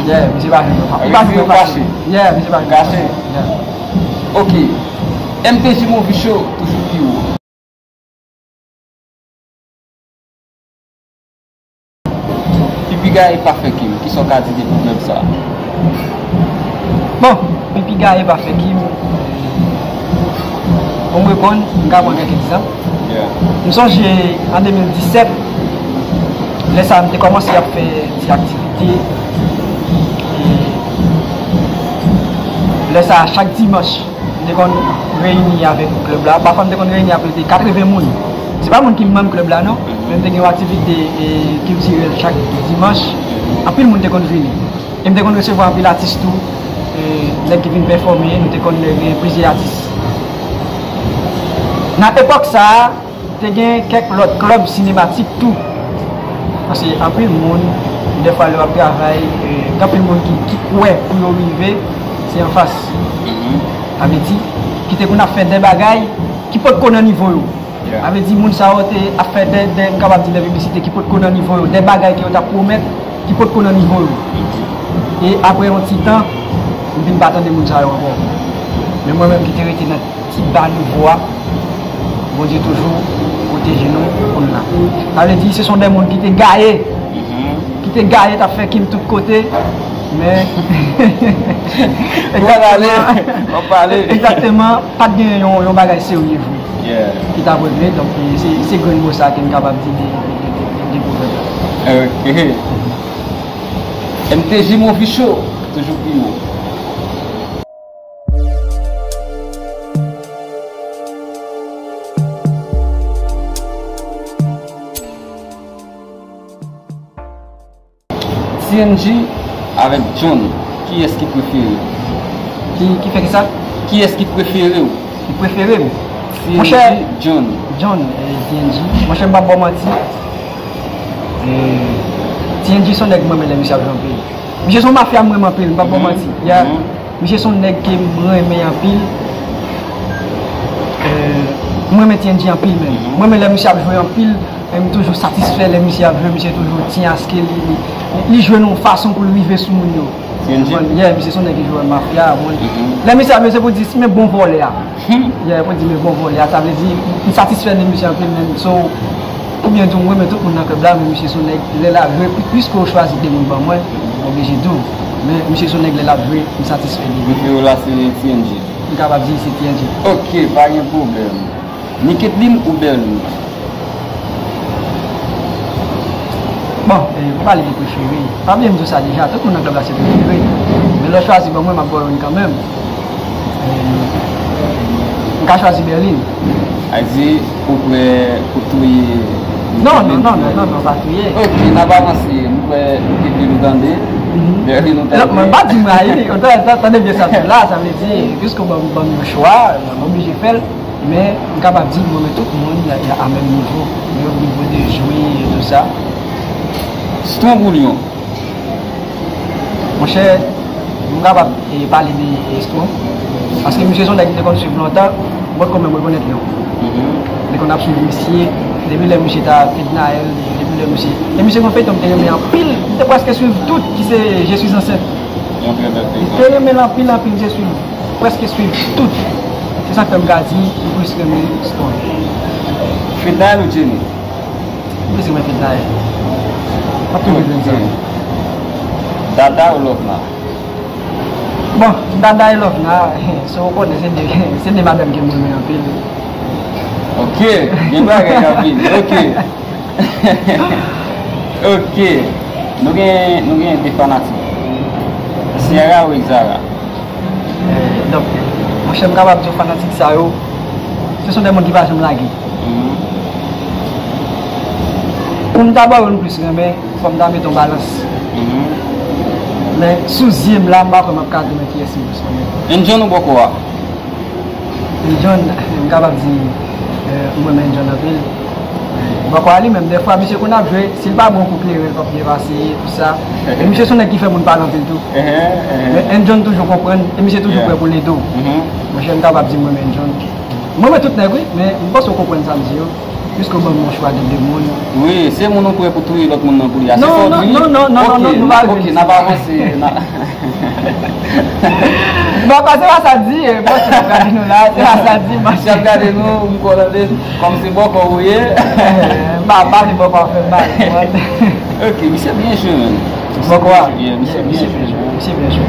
Yeah, misye pa jwenn mwen. Li pa jwenn mwen fasil. Yeah, misye pa jwenn mwen fasil. Yeah. Ok. M T J Movie Show, toujou pi wo. Pi piga e pa fè Kim, kisa w ka di de pou klèb sa a? Bon, pi piga e pa fè Kim, bon, m reponn, m ka pran kèk egzanp. M sonje an de mil disèt, lè sa a m te kòmanse ap fè ti aktivite. E lè sa a, chak dimanch, m te konn reyini avèk klèb la. Pafwa, m te konn reyini ak plis de katreven moun. Se pa moun ki manm klèb la, non. Men m te gen yon aktivite, e, kiltirèl chak dimanch. Anpil moun te konn vini. E m te konn resevwa anpil atis tou. E, nèg ki vin pèfòme, nou te konn gen plizyè atis. Nan epòk sa a, te gen kèk lòt klèb sinematik tou. Paske anpil moun, dèfwa lè w ap travay, e, gen anpil moun ki, ki kwè pou yo rive, se anfas. Sa vle di, ki te konn ap fè de bagay ki potko nan nivo yo. Sa vle di, moun sa yo te ap fè de, de, m kapab di de piblisite ki potko nan nivo yo, de bagay ke yo t ap pwomèt ki potko nan nivo yo. E apre yon ti tan, m vin pa tande moun sa yo ankò. Men mwen menm ki te rete nan ti ba nivo a, Bondye toujou pwoteje nou pou n la. Sa vle di, se son de moun ki te gaye, ki te gaye, t ap fè Kim tout kote, men, w ap pale, w ap pale. Egzakteman, pa t gen yon, yon bagay serye vre ki t ap regle, donk, se, se grenn mo sa ke m kapab di de, de, de, de, de pwovèb la. Ok. M T J Movie Show, toujou pi wo. T N G avèk John, kiyès ki prefere w? Ki, ki fè kisa? Kiyès ki prefere w? Ki prefere m? Monchè, T N G, John. John, e, T N G. Monchè, m p ap ba w manti. E, T N G se yon nèg mwen, men lè misye ap jwe anpil. Misye se yon mafya m renmen anpil, m p ap ba w manti. Ya. Misye se yon nèg ke m renmen anpil. E, m renmen T N G anpil menm. M renmen lè misye ap jwe anpil, e m toujou satisfè lè misye ap jwe, misye toujou tyen aske li, li, li jwe nan yon fason pou l rive sou moun yo. T N G? Yeah, misye se yon nèg ki jwe mafya, bon. Lè misye ap jwe, se pou di, men bon vòlè a. Yeah, pou di men bon vòlè a, sa vle di, m satisfè de misye anpil menm. So, oubyen di w, m renmen tout moun nan klèb la, men misye se yon nèg, lè l ap jwe, pi-, piske w chwazi de moun ban mwen, m oblije di w. Men misye se yon nèg, lè l ap jwe, m satisfè de li. Prefere w la se T N G? M kapab di se T N G. Ok, pa gen pwoblèm. Ni Kedlin ou Berlin? Bon, e, pou pale de prefere, pa bliye m di w sa deja, tout moun nan klèb la se prefere. Men lè w chwazi ban mwen, m ap ba w youn kanmenm. M ka chwazi Berline. Sa di ou prè pou touye... Non, non, non, non, non, non, pa touye. Ok, n ap avanse. M kwè nou te di nou tande. Berline, nou tande. Mwen pa di m rayi li. Tande byen sa m fè la, sa vle di, piske w ban m yon chwa, m oblije fè l. Men, m kapab di, mwen, men tout moun a menm nivo. Menm nivo de jwe, tout sa. Strong ou Lyon? Monchè, m kapab e pale de Strong. Paske misye se yon nèg m te konn swiv lontan, m potko menm rekonèt li ankò. M te konn ap swiv misye, depi lè misye ta Fednaelle, depi lè misye. E misye gon feyton m te renmen anpil, m te prèske swiv tout, ki se Je suis enceinte. M te renmen l anpil, anpil, m te swiv, prèske swiv tout. Se sa k fè m ka di m plis renmen Strong. Fednaelle ou Jenny? M plis renmen Fednaelle. M ap toujou di sa. Dada ou Lovena? Bon, Dada e Lovena, si w konnen, se de, se de madanm ke m renmen anpil. Ok, gen bagay k ap vini. Ok. Ok. Nou gen, nou gen de fanatik. Ciara ou Exara? Eh, donk, monchè, m kapab di w fanatik sa yo, se son de moun ki pa janm lage. Mhm. Pou m ta ba w youn m plis renmen, fò m ta mete yon balans. Mhm. Men sou zye m la, m pa kwè m ap ka di men kiyès m plis renmen. Enn John ou Bòkò a? Enn John, m kapab di, eh, m renmen Enn John anpil. Bòkò a li menm, dèfwa, misye konn ap jwe, si l pa bon kou kleren, l p ap byen pase, tout sa. E misye se yon nèg ki fè moun pale anpil tou. Ehe, ehe. Men Enn John toujou konprann, e misye toujou prè pou l ede w. Mhm. Monchè, m kapab di m renmen Enn John. M renmen tout nèg, wi, men m panse w konprann sa m di yo. Piske w ban m yon chwa de de moun. Wi, se moun ou prè pou touye lòt moun nan pou li a. Se sa w di? Non, non, non, non, non, non, nou pa rive. Ok, n ap avanse. Bon, pa, se pa sa di, eh, bon, se pa gade nou la, se pa sa di, misye ap gade nou, m kwè w tande, kòm se bòkò ou ye. Eh, m pa pale bòkò fè mal. Ok, misye byen jwe, menm. Bòkò a? Yeah, misye byen jwe. Misye byen jwe.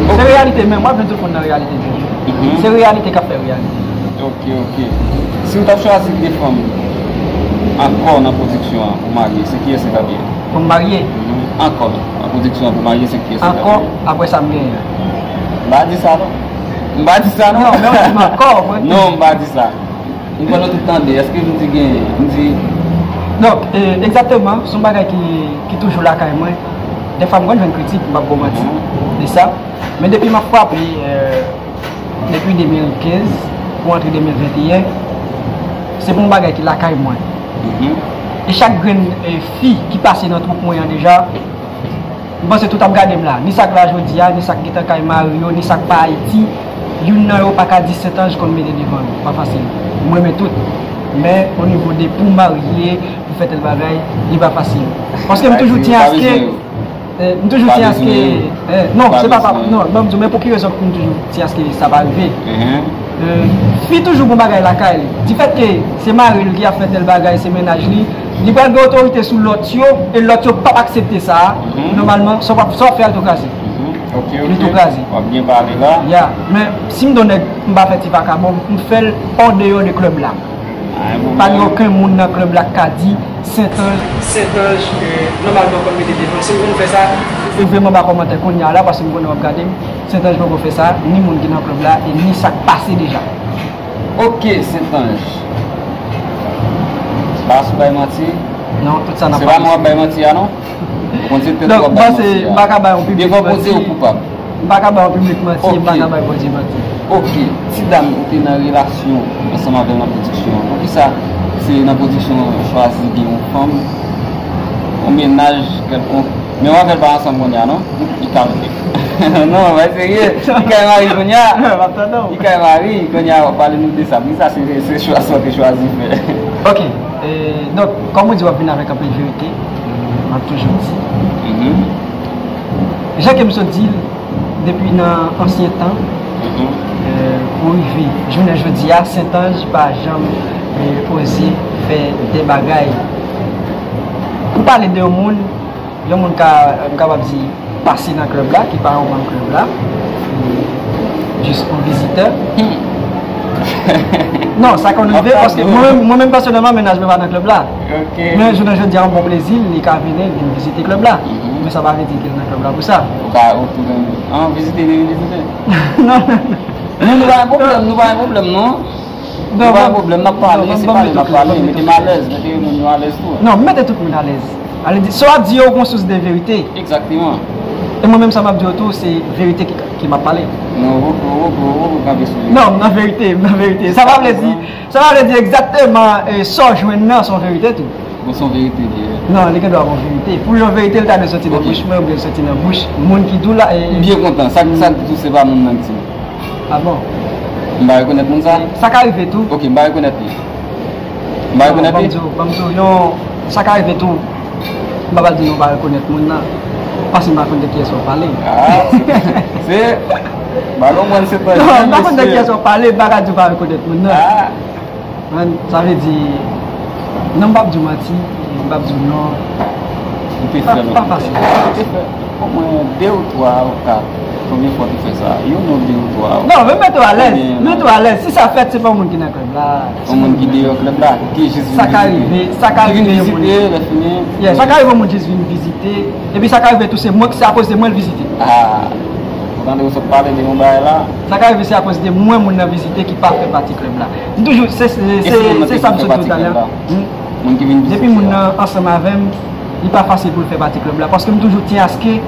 Ok. Se reyalite, men mwen, m ap jwenn tout moun nan reyalite, byen jwe. Mhm. Se reyalite k ap fè reyalite. Ok, ok. Si w t ap chwazi de fanm ankò nan pwodiksyon an pou marye, se kiyès li t ap ye? Pou m marye? Mhm. Ankò nan pwodiksyon an pou marye, se kiyès li t ap ye? Ankò, apre sa m genyen an. M pa di sa non. M pa di sa non. Non, men w di m ankò, mwen. Non, m pa di sa. M kwè nou tout tande. Èske m di genyen? M di... Donk, e, egzakteman, se yon bagay ki, ki toujou lakay mwen. Dèfwa m konn jwenn kritik, m p ap ba w manti, mhm, de sa. Men depi m ap frape, e, depi de mil kenz pou antre de mil venteyen, se pou yon bagay ki lakay mwen. Mhm. E chak grenn, e, fi ki pase nan twoup mwen an deja, m panse tout ap gade m la. Ni sa k la jodi a, ni sa k gentan kay mari yo, ni sa k pa Ayiti. Youn nan yo pa ka di Sentanj konn mete devan yo. Pa fasil. M renmen tout. Men, o nivo de pou marye, pou fè tèl bagay, li pa fasil. Paske m toujou tyen aske, eh, m toujou tyen aske, eh, non, se pa, pa, non, ban m di w, men pou ki rezon pou m toujou tyen aske sa pa rive? Mhm. Euh, fi toujou gon bagay lakay li. Difèt ke se mari l ki ap fè tèl bagay, se mennaj li, li pral gen otorite sou lòt yo, e lòt yo p ap aksepte sa a. Mhm. Nòmalman, sa w ap, sa w ap fè a tou kraze. Mhm. Ok, ok. Li tou kraze. W ap byen pale la. Ya, men si m t on nèg, m pa fè ti vakabon, m fè l andeyò de klèb la. Ah, pa gen okenn moun nan klèb la k ka di Sentanj, Sentanj, euh, nòmalman konn mete devan. Si m konn fè sa, ou vrèman ba kòmantè kounye a la, paske m konnen w ap gade m. Sentanj poko fè sa, ni moun ki nan klèb la, e ni sa k pase deja. Ok, Sentanj. Ba sou bay manti. Non, tout sa n ap pale. Se pa mwen w ap bay manti a, non? Ou konn se tèt ou ap bay manti a. Devan Bondye ou koupab. M pa ka bay yon piblik manti, e m pa ka bay Bondye manti. Ok. Ti dam ou te nan relasyon ansanm avè l nan pwodiksyon an. Poukisa se nan pwodiksyon an chwazi gen yon fanm, yon mennaj kèlkonk? Men w avè l pa ansanm kounye a, non? Li ka... Non, bay serye. Li kay mari kounye a. M ap tande w. Li kay mari, kounye a w ap pale nou de sa. Poukisa se, se chwa sa w te chwazi fè? Ok. E, donk, kòm ou di, w ap vin avèk anpil verite, m ap toujou di. Mhm. Jan ke m sot di l, depi nan ansyen tan, mhm, e, pou rive jounen jodi a, Sentanj pa janm, e, oze fè de bagay. Pou pale de yon moun, yon moun ka, m kapab di, pase nan klèb la, ki pa yon manm klèb la, jis yon vizitè. Hmm. Non, sa konn rive, paske mwen menm, mwen menm pèsonèlman, mennaj mwen pa nan klèb la. Ok. Men jounen jodi a, yon bon plezi, li ka vini, vin vizite klèb la. Mhm. Men sa pa vle di ke l nan klèb la pou sa. Ou ka, ou tounen, an, vizite li, vizite. Non, non, non. Nou, nou pa gen pwoblèm, nou pa gen pwoblèm, non. Nou pa gen pwoblèm, n ap pale, se pale n ap pale, mete m alèz, mete moun yo alèz tou. Non, mete tout moun alèz. Ale di, sa w ap di yo, gon sous de verite. Egzakteman. E mwen menm, sa m ap di yo tou, se verite ki, ki m ap pale. Non, ou poko, ou poko, ou poko kanpe sou li. Non, m nan verite, m nan verite. Sa pa vle di, sa pa vle di egzakteman sa w jwenn nan, se yon verite tou. Bon, se yon verite li ye. Non, li gen dwa gon verite. Pou yon verite, li ta dwe soti nan bouch mwen oubyen l soti nan bouch moun ki di w la. M byen kontan. Sa k sa k di tou se pa moun nan k di m. A bon? M pa rekonèt moun sa? Sa ka rive tou. Ok, m pa rekonèt li. M pa rekonèt li? Ban m di w, ban m di w, yon, sa ka rive tou. M pa pral di nou m pa rekonèt moun nan. Paske m pa konn de kiyès w ap pale. Ah, se. M pa konprann se pa. Non, m pa konn de kiyès w ap pale, m pa ka di w pa rekonèt moun nan. Sa vle di, non, m p ap di w manti, m p ap di w non. Ou te fè lontan. Pa fasil. Ou te fè omwen de ou twa ou kat. Konbyen fwa ou te fè sa? Youn ou de ou twa ou kat. Non, men mete w alèz. Mete w alèz. Si sa fèt, se pa yon moun ki nan klèb la. Yon moun ki deyò klèb la, ki jis vin vizite. Sa ka rive, sa ka rive yon moun. Ki vin vizite, lè fini. Yeah, sa ka rive yon moun jis vin vizite. Epi sa ka rive tou, se mwen, se akoz de mwen l vizite. Ah. Ou tande ou sot pale de yon bagay la. Sa ka rive se akoz de mwen moun nan vizite ki pa fè pati klèb la. M toujou, se, se, se, se sa m sot di w talè. Depi moun nan ansanm avè m, li pa fasil pou l fè pati klèb la. Paske m toujou tyen aske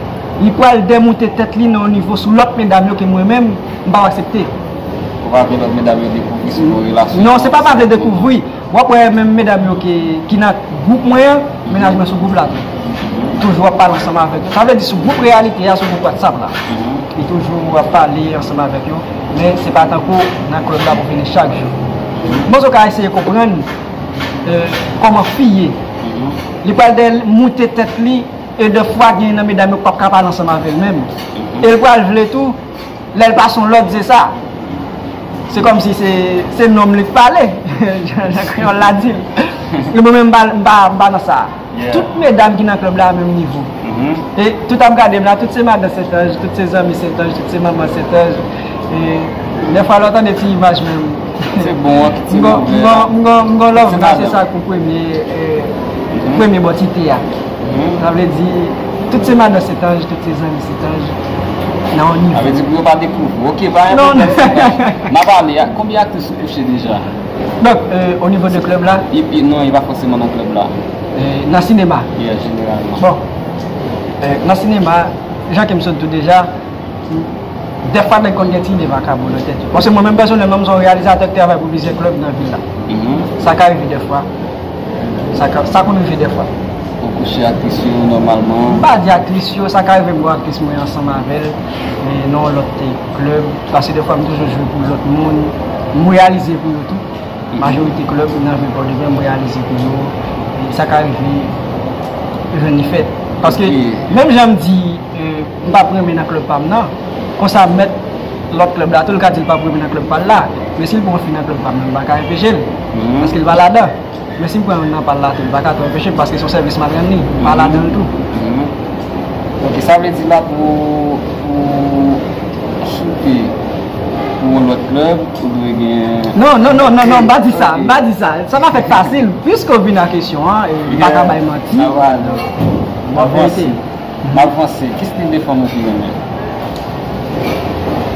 li pral demoute tèt li nan yon nivo sou lòt medam yo ke mwen menm, m p ap aksepte. Ou pa vle lòt medam yo dekouvri sou yon relasyon. Non, se pa pa vle dekouvri. W ap wè menm medam yo ki, ki nan gwoup mwen an, mennaj mwen sou gwoup la tou. Toujou ap pale ansanm avèk yo. Sa vle di sou gwoup reyalite a, sou gwoup WhatsApp la. Li toujou ap pale ansanm avèk yo. Men se pa tankou nan klèb la pou vini chak jou. M panse w ka eseye konprann kòman fi ye. Li pral demoute tèt li e dèfwa gen nan medam yo k p ap ka pale ansanm avè l menm. E l pral vle tou. Lè l pase yon lòt, se sa. Se kòmsi se, se nonm li k pale. Jan, jan kreyòl la di l. Mwen menm, m pa, m pa, m pa nan sa. Tout medam ki nan klèb la a menm nivo. E tout ap gade m la, tout se madan Sentanj, tout se zanmi Sentanj, tout se manman Sentanj. E dèfwa lè w tande ti imaj menm. Se bon an ki ti move a. M gon, m gon, m gon love, m pase sa pou premye, premye bò ti te a. Sa vle di, tout se madan Sentanj, tout se zanmi Sentanj, nan yon nivo. Sa vle di pou yo pa dekouvri w. Ok, pa gen pwoblèm Sentanj. M ap ale, konbyen aktris ou kouche deja? Donk, o nivo de klèb la? Non, e pa fòseman nan klèb la. Nan sinema? Yeah, jeneralman. Bon, nan sinema, jan ke m sot di w deja, dèfwa nèg konn gen ti ide vakabon nan tèt yo. Paske mwen menm pèsonèlman, m se yon reyalizatè k travay pou plizyè klèb nan vil la. Sa ka rive dèfwa. Sa ka, sa konn rive dèfwa. Ou kouche aktris yo nòmalman? M pa di aktris yo, sa ka rive m wè aktris mwen ansanm avè l nan yon lòt klèb. Paske dèfwa m toujou jwe pou lòt moun. M reyalize pou yo tou. Majorite klèb nan vil Pòdepè, m reyalize pou yo. E sa ka rive jwenn li fèt. Paske menm jan m di m p ap renmen nan klèb pa m nan, konsa mèt lòt klèb la tou, l ka di l p ap renmen nan klèb pa l la. Men si l pran yon fi nan klèb pa m nan, m pa ka enpeche l. Paske l pa ladan. Men si m pran youn nan pa l la tou, m pa ka tou enpeche l, paske se yon sèvis m al rann li. M pa ladan l tou. Ok, sa vle di la pou, pou chute pou yon lòt klèb, ou dwe gen. Non, non, non, non, non, m pa di sa, m pa di sa. Sa pa fèk fasil. Piske w vin a kesyon an, e m pa ka bay manti. Sa va, non. M ap vanse. M ap vanse. Ki stil de fanm ou pi renmen?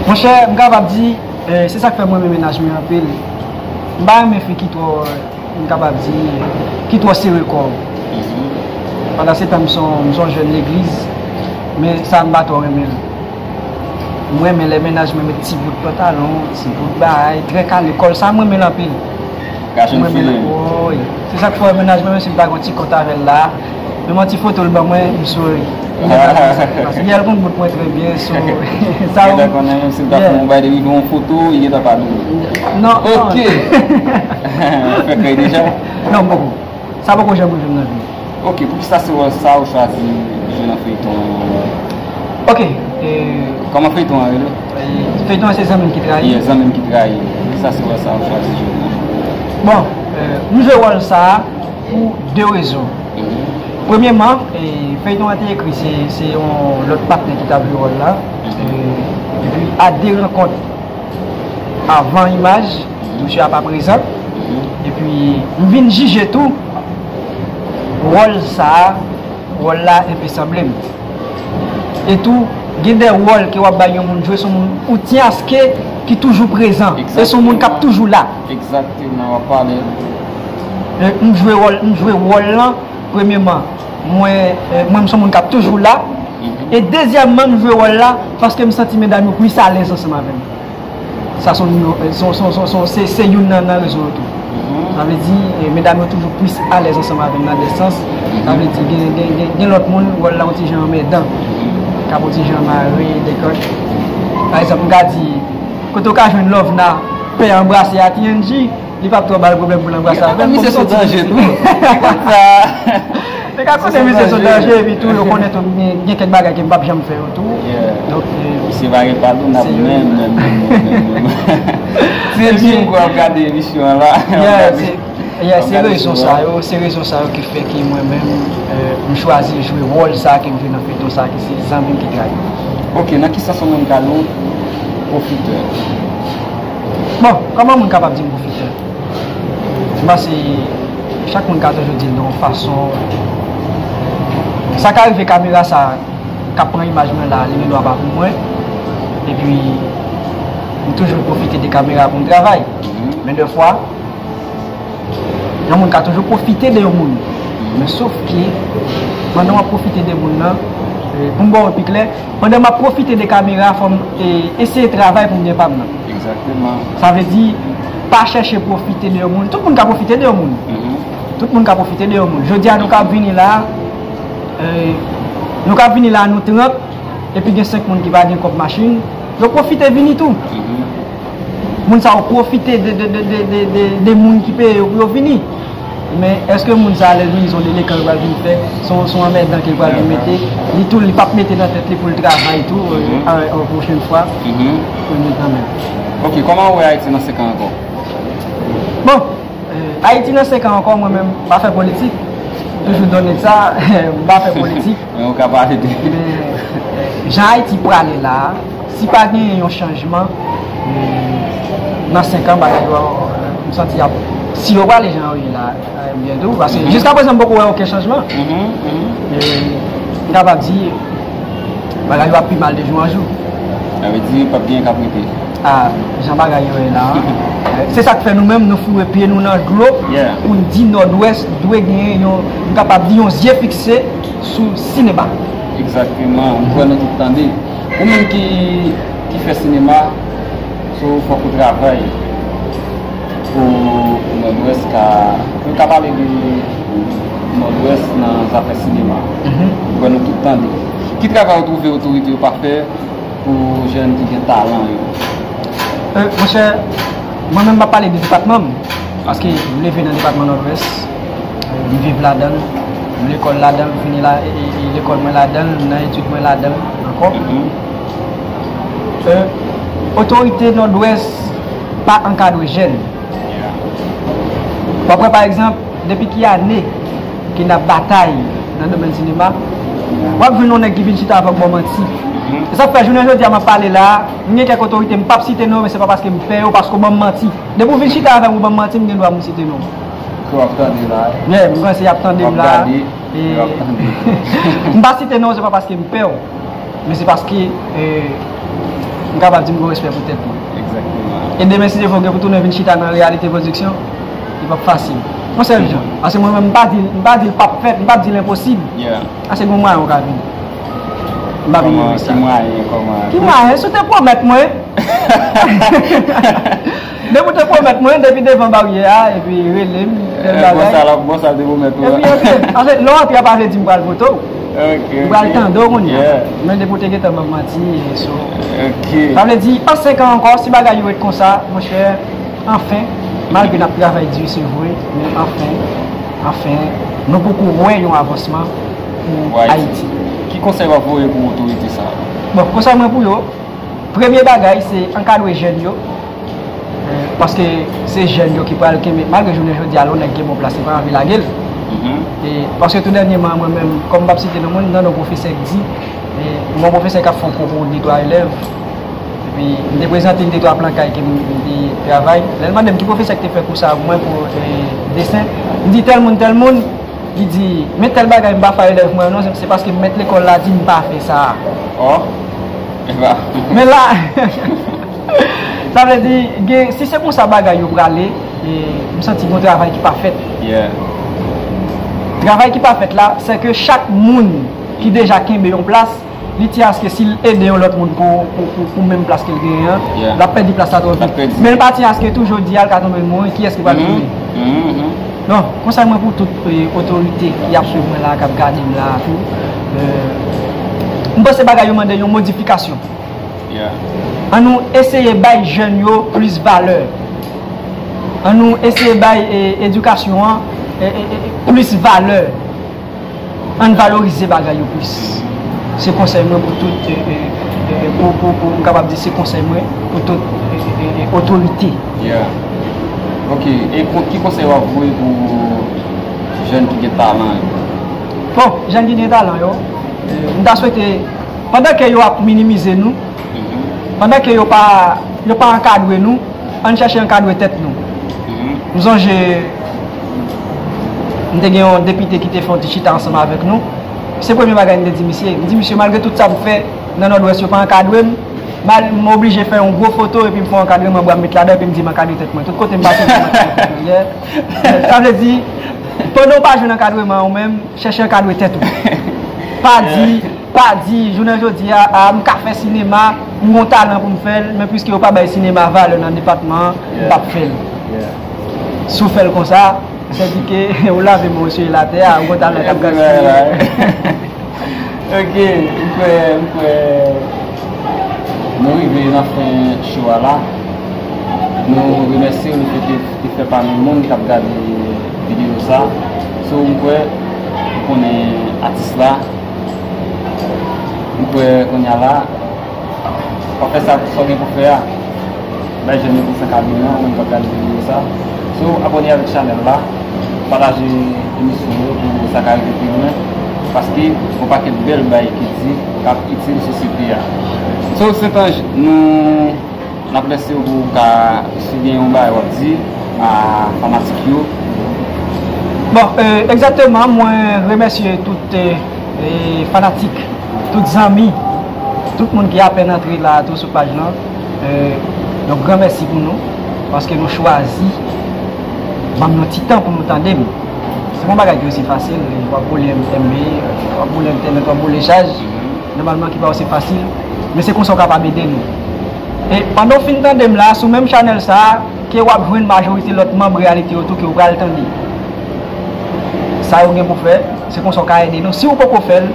Monchè, m kapab di, e, se sa k fè m renmen mennaj mwen anpil. M pa renmen fi ki twò, m kapab di, ki twò sere kò. Pandansetan, m se yon, m se yon jèn legliz, men sa m pa twò renmen l. M renmen lè mennaj mwen met ti bout pantalon, ti bout bagay, trè kale, kòl, sa m renmen l anpil. Kache m file. Woy. Se sa k fè w wè mennaj mwen, menm si m pa gen yon ti kont avè l la, menm yon ti foto l ban mwen, m souri. Paske l konn bout mwen trè byen, so, sa ou. Genlè konnen menm si l ta fè yon bagay depi l gen yon foto, li gentan padone. Non, non. Ok. Ou fè krèy deja? Non, m poko. Sa poko janm rive m nan vi m. Ok, poukisa se wòl sa ou chwazi jwe nan feyton an? Ok. Kòman feyton an rele? Feyton an se Zanmi m ki trayi. Yeah, Zanmi m ki trayi. Poukisa se wòl sa ou chwazi jwe nan? Bon, m jwe wòl sa a pou de rezon. Premyèman, feyton an te ekri, se, se yon lòt patnè ki t ap jwe wòl la. Epi, a de rankont avan imaj, misye a pa prezan. Epi, m vin jije tou, wòl sa a, wòl la enpe sanble m. E tou, gen de wòl ke w ap bay yon moun jwe, se yon moun ou tyaske ki toujou prezan. E se yon moun k ap toujou la. Egzakteman, w ap pale. E m jwe wòl, m jwe wòl lan, premyeman, mwen, e, mwen m se yon moun k ap toujou la. E dezyèmman, m jwe wòl la paske m santi medam yo plis alèz ansanm avè m. Sa se yon, se, se, se, se, se youn nan, nan rezon yo tou. Sa vle di, e, medam yo toujou plis alèz ansanm avè m nan de sans. Sa vle di, gen, gen, gen, gen lòt moun, wòl la yon ti jan anmèdan. K ap yon ti jan mare, dekòt. Pa egzanp, m ka di, kote w ka jwenn Lovena, pè anbrase a T N G, li p ap twò ba l pwoblèm pou l anbrase avè m. Misye se danje tou. Li konn sa. Te ka konnen misye se danje, epi tou, yo konnen tou, gen, gen kèk bagay ke m p ap janm fè yo tou. Donk, e, misye pa gen padon nan menm, menm, menm, menm, menm. Se di m kwa ap gade emisyon an la. Yeah, se, yeah, se rezon sa yo, se rezon sa yo ki fè ke mwen menm, e, m chwazi jwe wòl sa ke m jwe nan feyton sa, ki se zanmi m ki trayi m. Ok, nan ki sans yon moun ka di w pwofitè? Bon, kòman moun kapab di m pwofitè? M panse chak moun ka toujou di l nan yon fason. Sa ka rive kamera sa k ap pran imaj mwen la, li gen dwa pa pou mwen. Epi, m toujou pwofite de kamera pou m travay. Men dèfwa, yon moun ka toujou pwofite de yon moun. Men sof ke, pandan w ap pwofite de moun nan, e, pou m ba w pi klè, pandan m ap pwofite de kamera, fò m, e, eseye travay pou m gen pa m nan. Egzakteman. Sa vle di, pa chèche pwofite de yon moun. Tout moun ka pwofite de yon moun. Tout moun ka pwofite de yon moun. Jodi a, nou ka vini la, e, nou ka vini la, nou trant, epi gen senk moun ki pa gen kòb machin, yo pwofite vini tou. Moun sa yo pwofite de, de, de, de, de, de, de moun ki peye yo pou yo vini. Men, èske moun sa a, lè l vini, se yon delekan l pral vin fè, se yon, se yon anmèdan ke l pral vin mete, li tou, li p ap mete nan tèt li pou l travay tou, e, an, an pwochèn fwa, pou l vin kanmenm. Ok, kòman ou wè Ayiti nan senk an ankò? Bon, e, Ayiti nan senk an ankò, mwen menm, m pa fè politik. Toujou donnen sa, m pa fè politik. Men ou ka pale de. Men, e, jan Ayiti prale la a, si pa genyen yon chanjman, e, nan senk an, bagay yo, e, m santi y ap, si yo prale jan yo ye la, e, m byen di w, paske jiska prezan, m poko wè okenn chanjman. E, m kapab di, bagay yo ap pi mal de jou an jou. Sa vle di, p ap genyen k ap rete. A, jan bagay yo ye la a. Se sa k fè nou menm, nou foure pye nou nan dlo pou n di Nòdwès dwe genyen yon, m kapab di, yon zye fikse sou sinema. Egzakteman, m kwè nou tout tande. Ou menm ki, ki fè sinema, so, fòk ou travay pou Nòdwès ka, nou ka pale de Nòdwès nan zafè sinema. M kwè nou tout tande. Ki travay ou twouve otorite yo pa fè pou jèn ki gen talan yo? E, monchè, mwen menm m ap pale de depatman m, paske m leve nan depatman Nòdwès, e, m viv ladan l, m lekòl ladan l, m fini la, e, e, e, lekòl mwen ladan l, m nan etid mwen ladan l ankò. E, otorite Nòdwès pa ankadre jèn. W ap wè, pa egzanp, depi ki ane ke n ap batay nan domèn sinema, w ap jwenn yon nèg ki vin chita avè w ban w manti. E sa k fè, jounen jodi a, m ap pale la a, m gen kèk otorite, m p ap site non, men se pa paske m pè yo, paske w ban m manti. Depi w vin chita avè m, ou ban m manti, m gen dwa pou m site non w. Ke w ap tande la a. Yeah, m panse y ap tande m la a. E, m pa site non w, se pa paske m pè w. Men se paske, e, m kapab di m gen respè pou tèt mwen. Egzakteman. E demen, si Dye vle, w gen pou tounen vin chita nan Reyalite Pwodiksyon, li p ap fasil. Yon sèl jan. Paske mwen menm, m pa di, m pa di l p ap fèt, m p ap di l enposib. Paske gen yon mwayen ou ka vini. M p ap inyore sa. Kòman, ki mwayen, kòman? Ki mwayen? Si w te pwomèt mwen. Depi w te pwomèt mwen, depi devan baryè a, epi rele m, tèl bagay. Bon, sa l ap, bon, sa l te pwomèt ou a. Epi, ok. Anfèt, lè w antre a pa vle di m pral vote w. M pral tande w kounye a. Men depi w te gentan ban m manti, e so. Sa vle di, an senk an ankò, si bagay yo ret konsa, monchè, anfen, malgre n ap travay di, se vre, men anfen, anfen, nou poko wè yon avansman pou Ayiti. Ki konsèy w ap voye pou otorite sa yo? Bon, konsèy mwen pou yo, premye bagay, se ankadre jèn yo. E, paske se jèn yo ki pral kenbe, malgre jounen jodi a, lè yon nèg kenbe yon plas, li pa anvi lage l. E, paske tou dènyèman, mwen menm, kòm m p ap site non moun, m tande yon pwofesè k di, e, m gen yon pwofesè k ap fè yon konkou netwaye lèv. Epi, m te prezante l de twa plan kay ke m, m te travay. Lè l mande m ki pwofesè ki te fè kou sa a pou mwen pou, e, desen, m di tèl moun, tèl moun, Li di, men tèl bagay m pa fè a elèv mwen yo non, se paske mèt lekòl la di m pa fè sa a. Oh, e pa. Men la, sa vle di, gen, si se konsa bagay yo prale, e, m santi gon travay ki pa fèt. Yeah. Travay ki pa fèt la, se ke chak moun ki deja kenbe yon plas, li tyen aske si l ede yon lòt moun pou, pou, pou, pou menm plas ke l genyen an, Yeah. l ap pèdi plas la twò L ap vit. pèdi. Men l pa tyen aske tou jodi a, l ka tonbe l mouri, kiyès ki pral Mhm. tounen? Mhm. Non, konsèy mwen pou tout e, otorite ki ap swiv mwen la, k ap gade m la tou, e, m panse bagay yo mande yon modifikasyon. Yeah. An nou eseye bay jèn yo plis valè. An nou eseye bay e, edikasyon an e, e, e, plis valè. Ann valorize bagay yo plis. Se konsèy mwen pou tout, e, e, e, pou, pou, pou, m kapab di se konsèy mwen pou tout e, e, e, otorite. Yeah. Ok, e kon- ki konsèy w ap voye pou jèn ki gen talan yo? Bon, jèn ki gen talan yo, e, m ta swete, pandan ke yo ap minimize nou, pandan ke yo pa, yo pa ankadre nou, ann chèche ankadre tèt nou. M sonje, m te gen yon depite ki te fè yon ti chita ansanm avèk nou. Se premye bagay m te di misye. M di misye, malgre tout sa m fè nan Nòdwès, yo pa ankadre m. Mal, m oblije fè yon gwo foto epi m fè yon ankadreman bra m met ladan epi m di m ankadre tèt mwen. Tout kote m pase, m di m ankadre tèt mwen. Yeah. Sa vle di, pandan w pa jwenn ankadreman ou menm, chèche ankadre tèt ou. Pa di, pa di, jounen jodi a, a, m ka fè sinema, m gon talan pou m fè l, men piske yo pa bay sinema valè nan depatman an, m p ap fè l. Si w fè l konsa, sa di ke ou lave men w sou latè a, ou gon talan k ap gaspiye. Ok, m kwè, m kwè nou rive nan fen show a la. Nou remèsye w lefètke ou te fè pami moun k ap gade videyo sa. So, m kwè ou konnen atis la. M kwè kounye a la, w ap fè sa, sa w gen pou fè a. Bay jèn yo pou fè kabiyon, ou menm k ap gade videyo sa. So, abòne avèk chanèl la, pataje emisyon yo pou sa ka rive pi lwen. Paske gon pakèt bèl bay ki di k ap itil sosyete a. So, Sentanj, nou n ap lèse w pou w ka, si gen yon bagay w ap di a fanatik yo. Bon, e, egzakteman, mwen remèsye tout e, e, fanatik, tout zanmi, tout moun ki apèn antre la tou sou paj lan. E, yon gran mèsi pou nou, paske nou chwazi ban m yon ti tan pou nou tande m. Se pa yon bagay ki osi fasil, w ap boule M M B, w ap boule entènèt, w ap boule chaj. Nòmalman ki pa osi fasil, men se konsa w kapab ede nou. E pandan w fin tande m la, sou menm chanèl sa a, ke w ap jwenn majorite lòt manm Reyalite yo tou ke w pral tande. Sa yo gen pou fè, se konsa w ka ede nou. Si w poko fè l,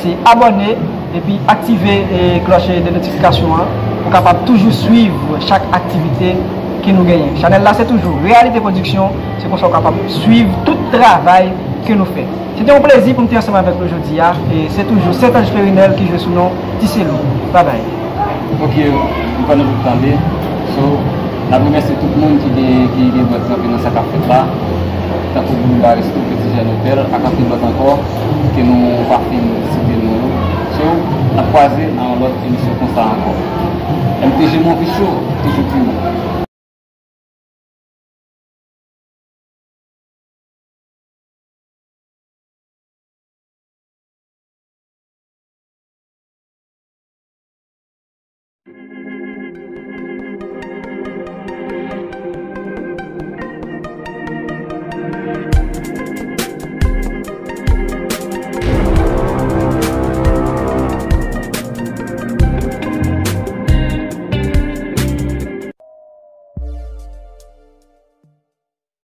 se abòne epi aktive e, klòch de notifikasyon an pou w kapab toujou swiv chak aktivite ke nou genyen. Chanèl la se toujou Reyalite Pwodiksyon, se konsa w kapab swiv tout travay ke nou fè. Se te yon plezi pou m te ansanm avèk nou jodi a. E se toujou Sentanj Perinèl ki jwe sou non Ti Selou. Babay. Ok, m kwè nou tout tande. So, n ap remèsye tout moun ki gen, ki gen dwèt kanpe nan sa k ap fèt la. Tankou Boul Baris tou, Peti Jèn Otèl, ak anpil lòt ankò, ke nou pa fin site non yo. So, n ap kwaze nan yon lòt emisyon konsa ankò. M T G Monpichou, toujou pi wo.